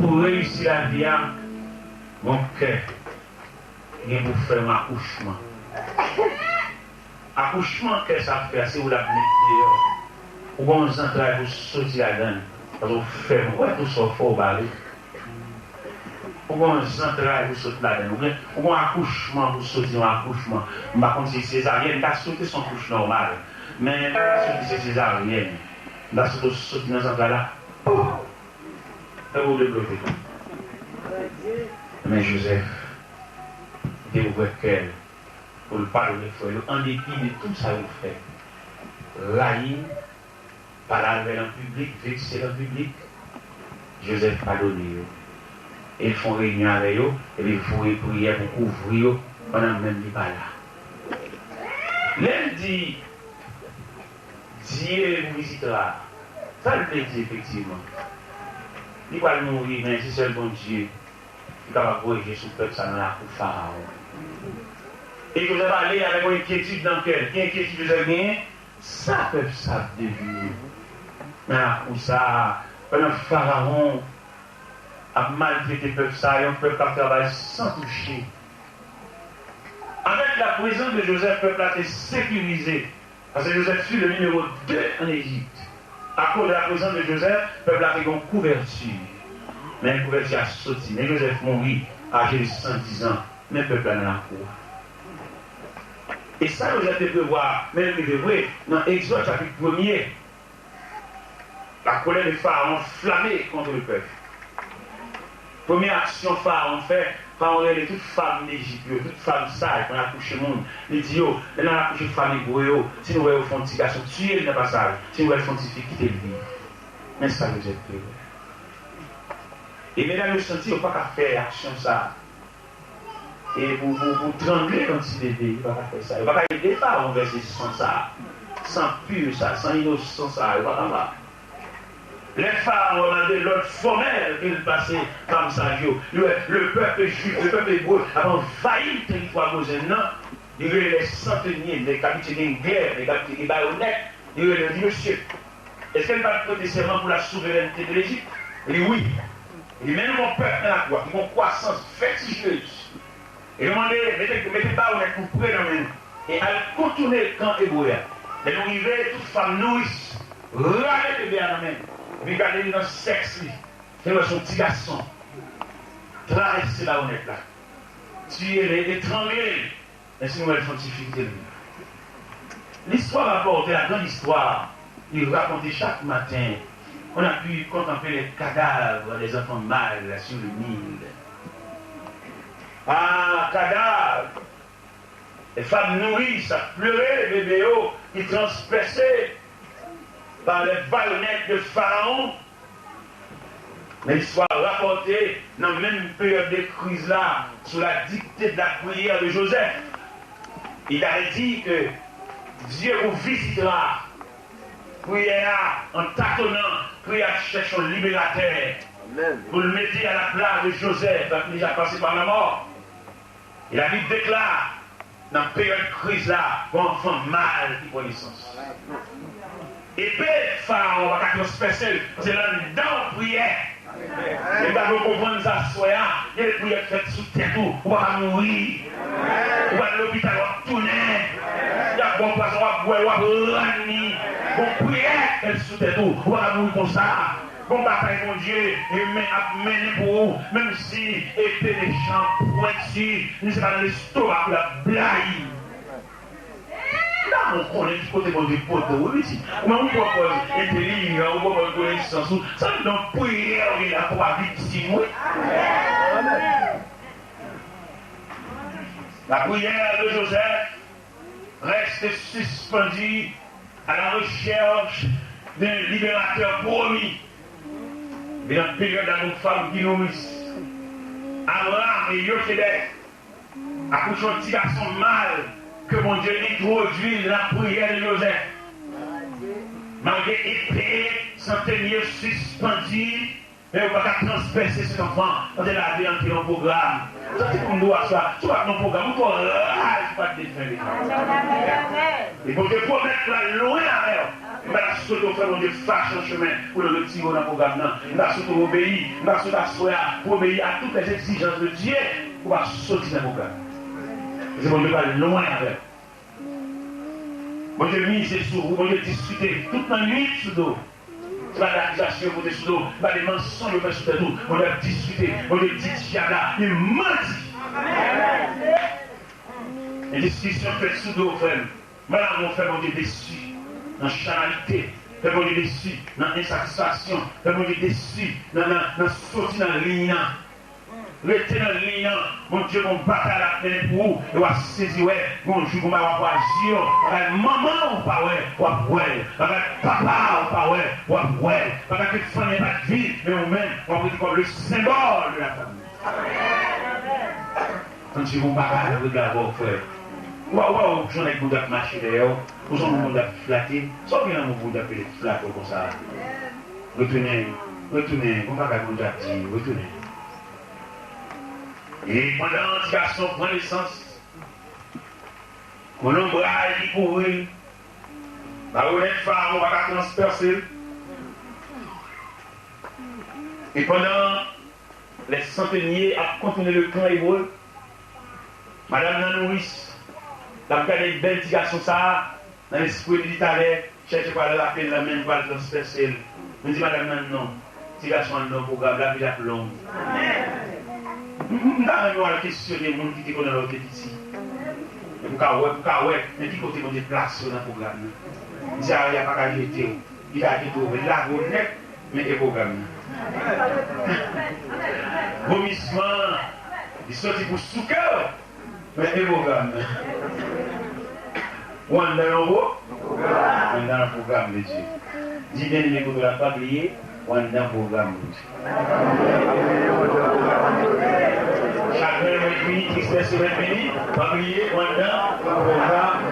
pou reyisi lavi a, gon kè gen pou fè yon akouchman. Akouchman kè sa ap fè a, se ou l ap met deyò. Ou gen yon zantray pou soti ladan l. Paske ou fè, ou wè tou sa w fè, ou bare. Ou gen yon zantray pou soti ladan l. Ou gen, ou gen yon akouchman pou soti, yon akouchman. M pa konn si sezaryèn, m ta swete se yon kouch nòmal. Men, m ta swete se sezaryèn. M ta swete w soti nan zantray la. Pouf! Tankou w debloke. Men Jozèf te ouvè kè l pou l padone frè yo, an depi de tout sa yo fè. Rayi l, pale avè l an piblik, vekse l an piblik. Jozèf padone yo. E l fè yon reyinyon avè yo, epi voye priyè pou kouvri yo, pandan menm li pa la. Lè l di, Dye pou vizitè a, sa l vle di efektivman? Li pral mouri, men se sèl Bondye ki kapab voye je sou pèp sa nan lakou Farawon. E Jozèf ale avèk yon enkyetid nan kè l. Ki enkyetid Jozèf genyen? Sa pèp sa ap devni nan lakou sa a, pandan Farawon ap maltrete pèp sa a, yon pèp k ap travay san touche. Avèk la prezans de Jozèf, pèp la te sekirize. Paske Joseph fut le numéro deux en Égypte. Akoz de la prezans de Joseph, pèp la te gen yon kouvèti. Men kouvèti a soti. Men Joseph mouri, aje de san diz an. Men pèp la nan lakou a. E sa Joseph te prevwa, men l rive vre, nan Egzòd chapit premye. La colère de Pharaon flammait contre le peuple. Premye aksyon Farawon fè, Farawon rele tout fanm Ejip yo, tout fanm saj, pou n akouche moun. Li di yo, lè n al akouche fanm ebre yo, si nou wè yo fè yon ti gason, tiye l nan pasaj. Si nou wè l fè yon ti fi, kite l viv. Men sa Joseph te wè. E medam yo santi yo pa ka fè aksyon sa a. e pou, pou, pou trangle yon ti bebe, yo pa ka fè sa. Yo pa ka ede Farawon vèse san sa a, san pi sa, san inosan sa a, yo pa kapab. Lè Farawon, malgre lòd fòmèl ke l pase pa m saj yo, li wè le pèp jwif, le pèp ebre ap anvayi teritwa Gozen nan, li rele lè santenye, nèg k abitye gen glèv, nèg k abitye gen bayonèt, li rele li mesye. Èske li pa t prete sèman pou la souverènte de Lejip? Li wi. Li mennen yon pèp nan lakou a ki gen yon kwasans vètijez. E yo mande, mete, mete bayonèt ou pre nan men nou, e al kontounen kan ebre a. Lè nou rive, tout fanm nouris rale bebe a nan men l. Epi gade li nan sèks li. Fè wè se yon ti gason. Travèse bayonèt la. Tiye l, etrangle l. Èske nou wè l fè yon ti figi tèlman? L'histoire rapporte, la grande histoire, il racontait chaque matin, on a pu contempler les cadavres des enfants mâles sur le Nil. Ah, cadavres! Les femmes nourrices ap pleure, bebe yo ki transpèse par les baïonnettes de Pharaon. Men l'histoire rapporte, nan menm peryòd de kriz la, sous la dictée de la prière de Joseph, il a dit que Dieu vous visitera. Priyè a, an tatonan, priyè a chèche yon liberatè pou l mete a la plas de Joseph, ki deja pase pa lanmò. E Labib deklare, nan peryòd kriz la, gen yon anfan mal ki pran nesans. Epe Farawon pa ka transpèse l, paske l anndan yon priyè. E m ta vle w konprann sa aswè a, gen de priyè k fèt sou tèt ou, ou pa ka mouri. Ou al lopital, w ap tounen. Y ap ba w pwazon, w ap bwè l, w ap ranni. Gon priyè k fèt sou tèt ou, ou pa ka mouri konsa. Gon batay Bondye e men ap mennen pou ou, menm si epe mechan pwenti, li se pa nan lestomak ou l ap blayi. Damou konnen ki kote Bondye pote w, wi pitit. Ou menm ou pran pòz entelijan, ou pran pòz konesans ou, sa vin nan priyè ou gen la pou pa viktim, wi. La prière de Joseph reste suspendue à la recherche d'un libérateur promis. Epi nan peryòd la, yon fanm ki nouris, Abraham e Yochebed, akouche yon ti gason mal ke Bondye entwodui nan lapriyè de Jozèf. Malgre epe santenye sispandi, men yo pa ka transpèse sèt anfan. Bondye lave antre yon pwogram. Sa ti moun dwa sa, si w pa t nan pwogram, ou twò raz pou pa t defen deja. E Bondye pwomèt pou l al lwen avè w. M pa t ap swete w fè Bondye fache yon chemen pou l retire w nan pwogram nan. M ta swete w obeyi. M ta swete aswè a pou obeyi a toutes les exigences de Dieu pou w pa soti nan pwogram nan. Paske Bondye pral lwen avè w. Bondye mize sou ou. Bondye diskite tout nan nuit sou do w. Se pa de akizasyon yo pote sou do w. Se pa de mansonj yo fè sou tèt ou. Bondye ap diskite. Bondye di dyab la, li manti. Gen diskisyon fèt sou do w, frè m. Maladi w fè Bondye desi nan chanalite, fè Bondye desi nan ensatisfaksyon, fè Bondye desi nan, nan, nan soti nan liy nan. Rete nan liy nan. Bondye gon batay l ap mennen pou ou, e w ap sezi wè, gon jou gon bagay w ap wè ak zye w, bagay manman w pa wè, w ap wè l, bagay papa w pa wè, w ap wè l, bagay ke fanmi an pa t viv, men ou menm, w ap rete kòm le symbole de la famille. Ann suiv yon bagay avèk la vwa, frè. Ou pa wè w jan nèg Bondye ap mache dèyè w? Ou se yon moun Bondye ap flate? Sa w gen nan moun Bondye ap pede flate w konsa? Retounen, retounen, gon bagay Bondye ap di, retounen. E pandan ti gason pran nesans, gon lonbray ki kouvri l, bayonèt Farawon pa ka transpèse l. E pandan lè santenye ap kontounen le kan ebre, madanm nan nouris, l ap gade bèl ti gason sa a, nan lespri li, li talè chèche pral rape l nan men l, pral transpèse l. Men di madanm nan non, ti gason an nan pwogram, lavi l ap long. M, m, m ta renmen w al kesyone moun ki te konnen lè w te piti. Men pou w ka wè, pou w ka wè, men ki kote Bondye plase w nan pwogram nan. M di a, y a pa ka jete w. Li ka kite w lave w nèt, men e pwogram nan. Vomisman, li soti pou souke w, men e pwogram nan. Ou anndan yon pwo-, ou anndan yon pwogram de Dye. Di byeneme kote w la, pa bliye, ou anndan pwogram Bondye. Chak menm ret vini, tristès yo ret vini, pa bliye, w anndan pwogram.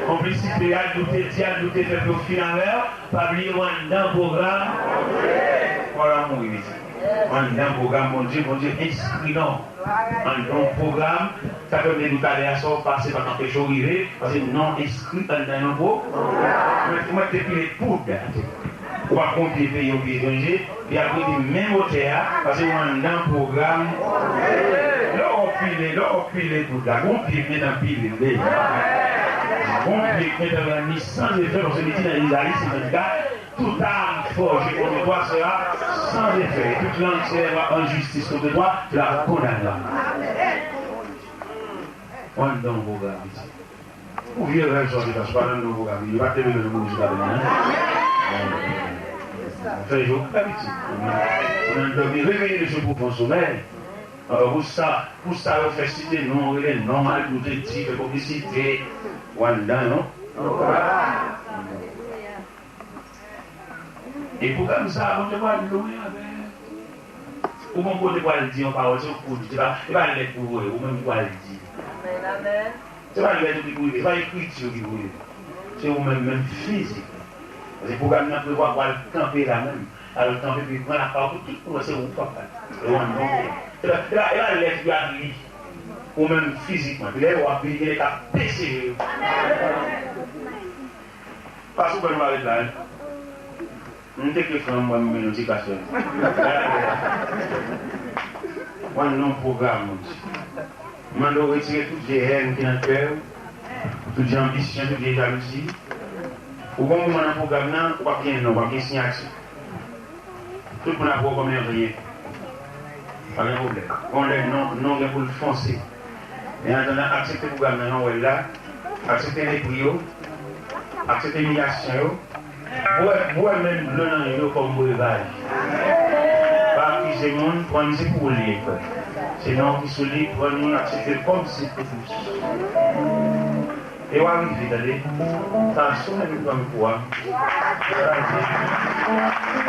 Konplisite a, nou te di a, nou te fè pou yo fin avè w, pa bliye, w anndan pwogram. Fò w mouri, mesye. W anndan pwogram Bondye, Bondye enskri non w anndan yon pwogram. Sa fè m te di w talè a, sa w pase pa t anpeche w rive, paske non w enskri anndan yon pwogram. Mwen, mwen te pile poud. Ou pa konpye peyi yon peyi etranje, li ap rete menm otè a, paske w anndan pwogram. Lè w pile, lè w pile poud la, gon pye k gentan pile l deja. Gon pye k gentan rann li san efè, paske li di nan Izayi senkannkat, toute arme forgée contre toi sera sans effet, et toute langue qui s'élèvera en justice contre toi sera condamnée. W anndan yon pwogram, mesye. Ou vye rèv sa w te fè, se pa nan nou pwogram, yo pa te leve nou pou nou chita demen, non. Fè jou, pa piti. Ou nan dòmi, réveillez-le, ce profond sommeil. Alò, pou sa, pou sa yo fè site non, rele non, al koute ti, fè piblisite, w anndan, non? E pwogram sa a, Bondye pral lwen avè l. Ou gon kote pral di yon pawòl, se ou k pou di. Se pa, se pa lèt pou voye, ou menm ki pral di. Amèn, amèn. Se pa lèt ou ki pou li, se pa ekriti ou ki pou li. Se ou menm, menm fizik. Paske pwogram nan prevwa pou al kanpe la menm. Al kanpe, pi pran lapaw pou tout moun wè se ou k ap pale. E w anndan. Se pa, se pa, se pa lèt yo ap li. Ou menm fizikman. Pi lè yo ap vini, gen lè k ap pese yo. Pas ou pè nou pa ret la, wi. M te ke fran, m wè m mennen yon ti kras fè. Mwen, non pwogram, Bondye. M mande w retire tout vye hèn ki nan kè w, tout vye anbisyon, tout vye jalouzi. Ou gon moman nan pwogram nan, ou p ap gen non, ou p ap gen siyati. Tout moun ap wè w kòm yon ryen. Pa gen pwoblèm. Gon lè non, non gen pou l fonse. Men an atandan, aksepte pwogram nan jan w wè l la. Aksepte lepri yo. Aksepte imilyasyon yo. Bwè, bwè menm dlo nan yo kòm brevaj. Pa akize moun, pran li se pou ou li ye, frè. Se non ki sou li, pran li, aksepte l kòm se pou ou. E w a rive, tande. Sa sou menm pran kou a. Kraze.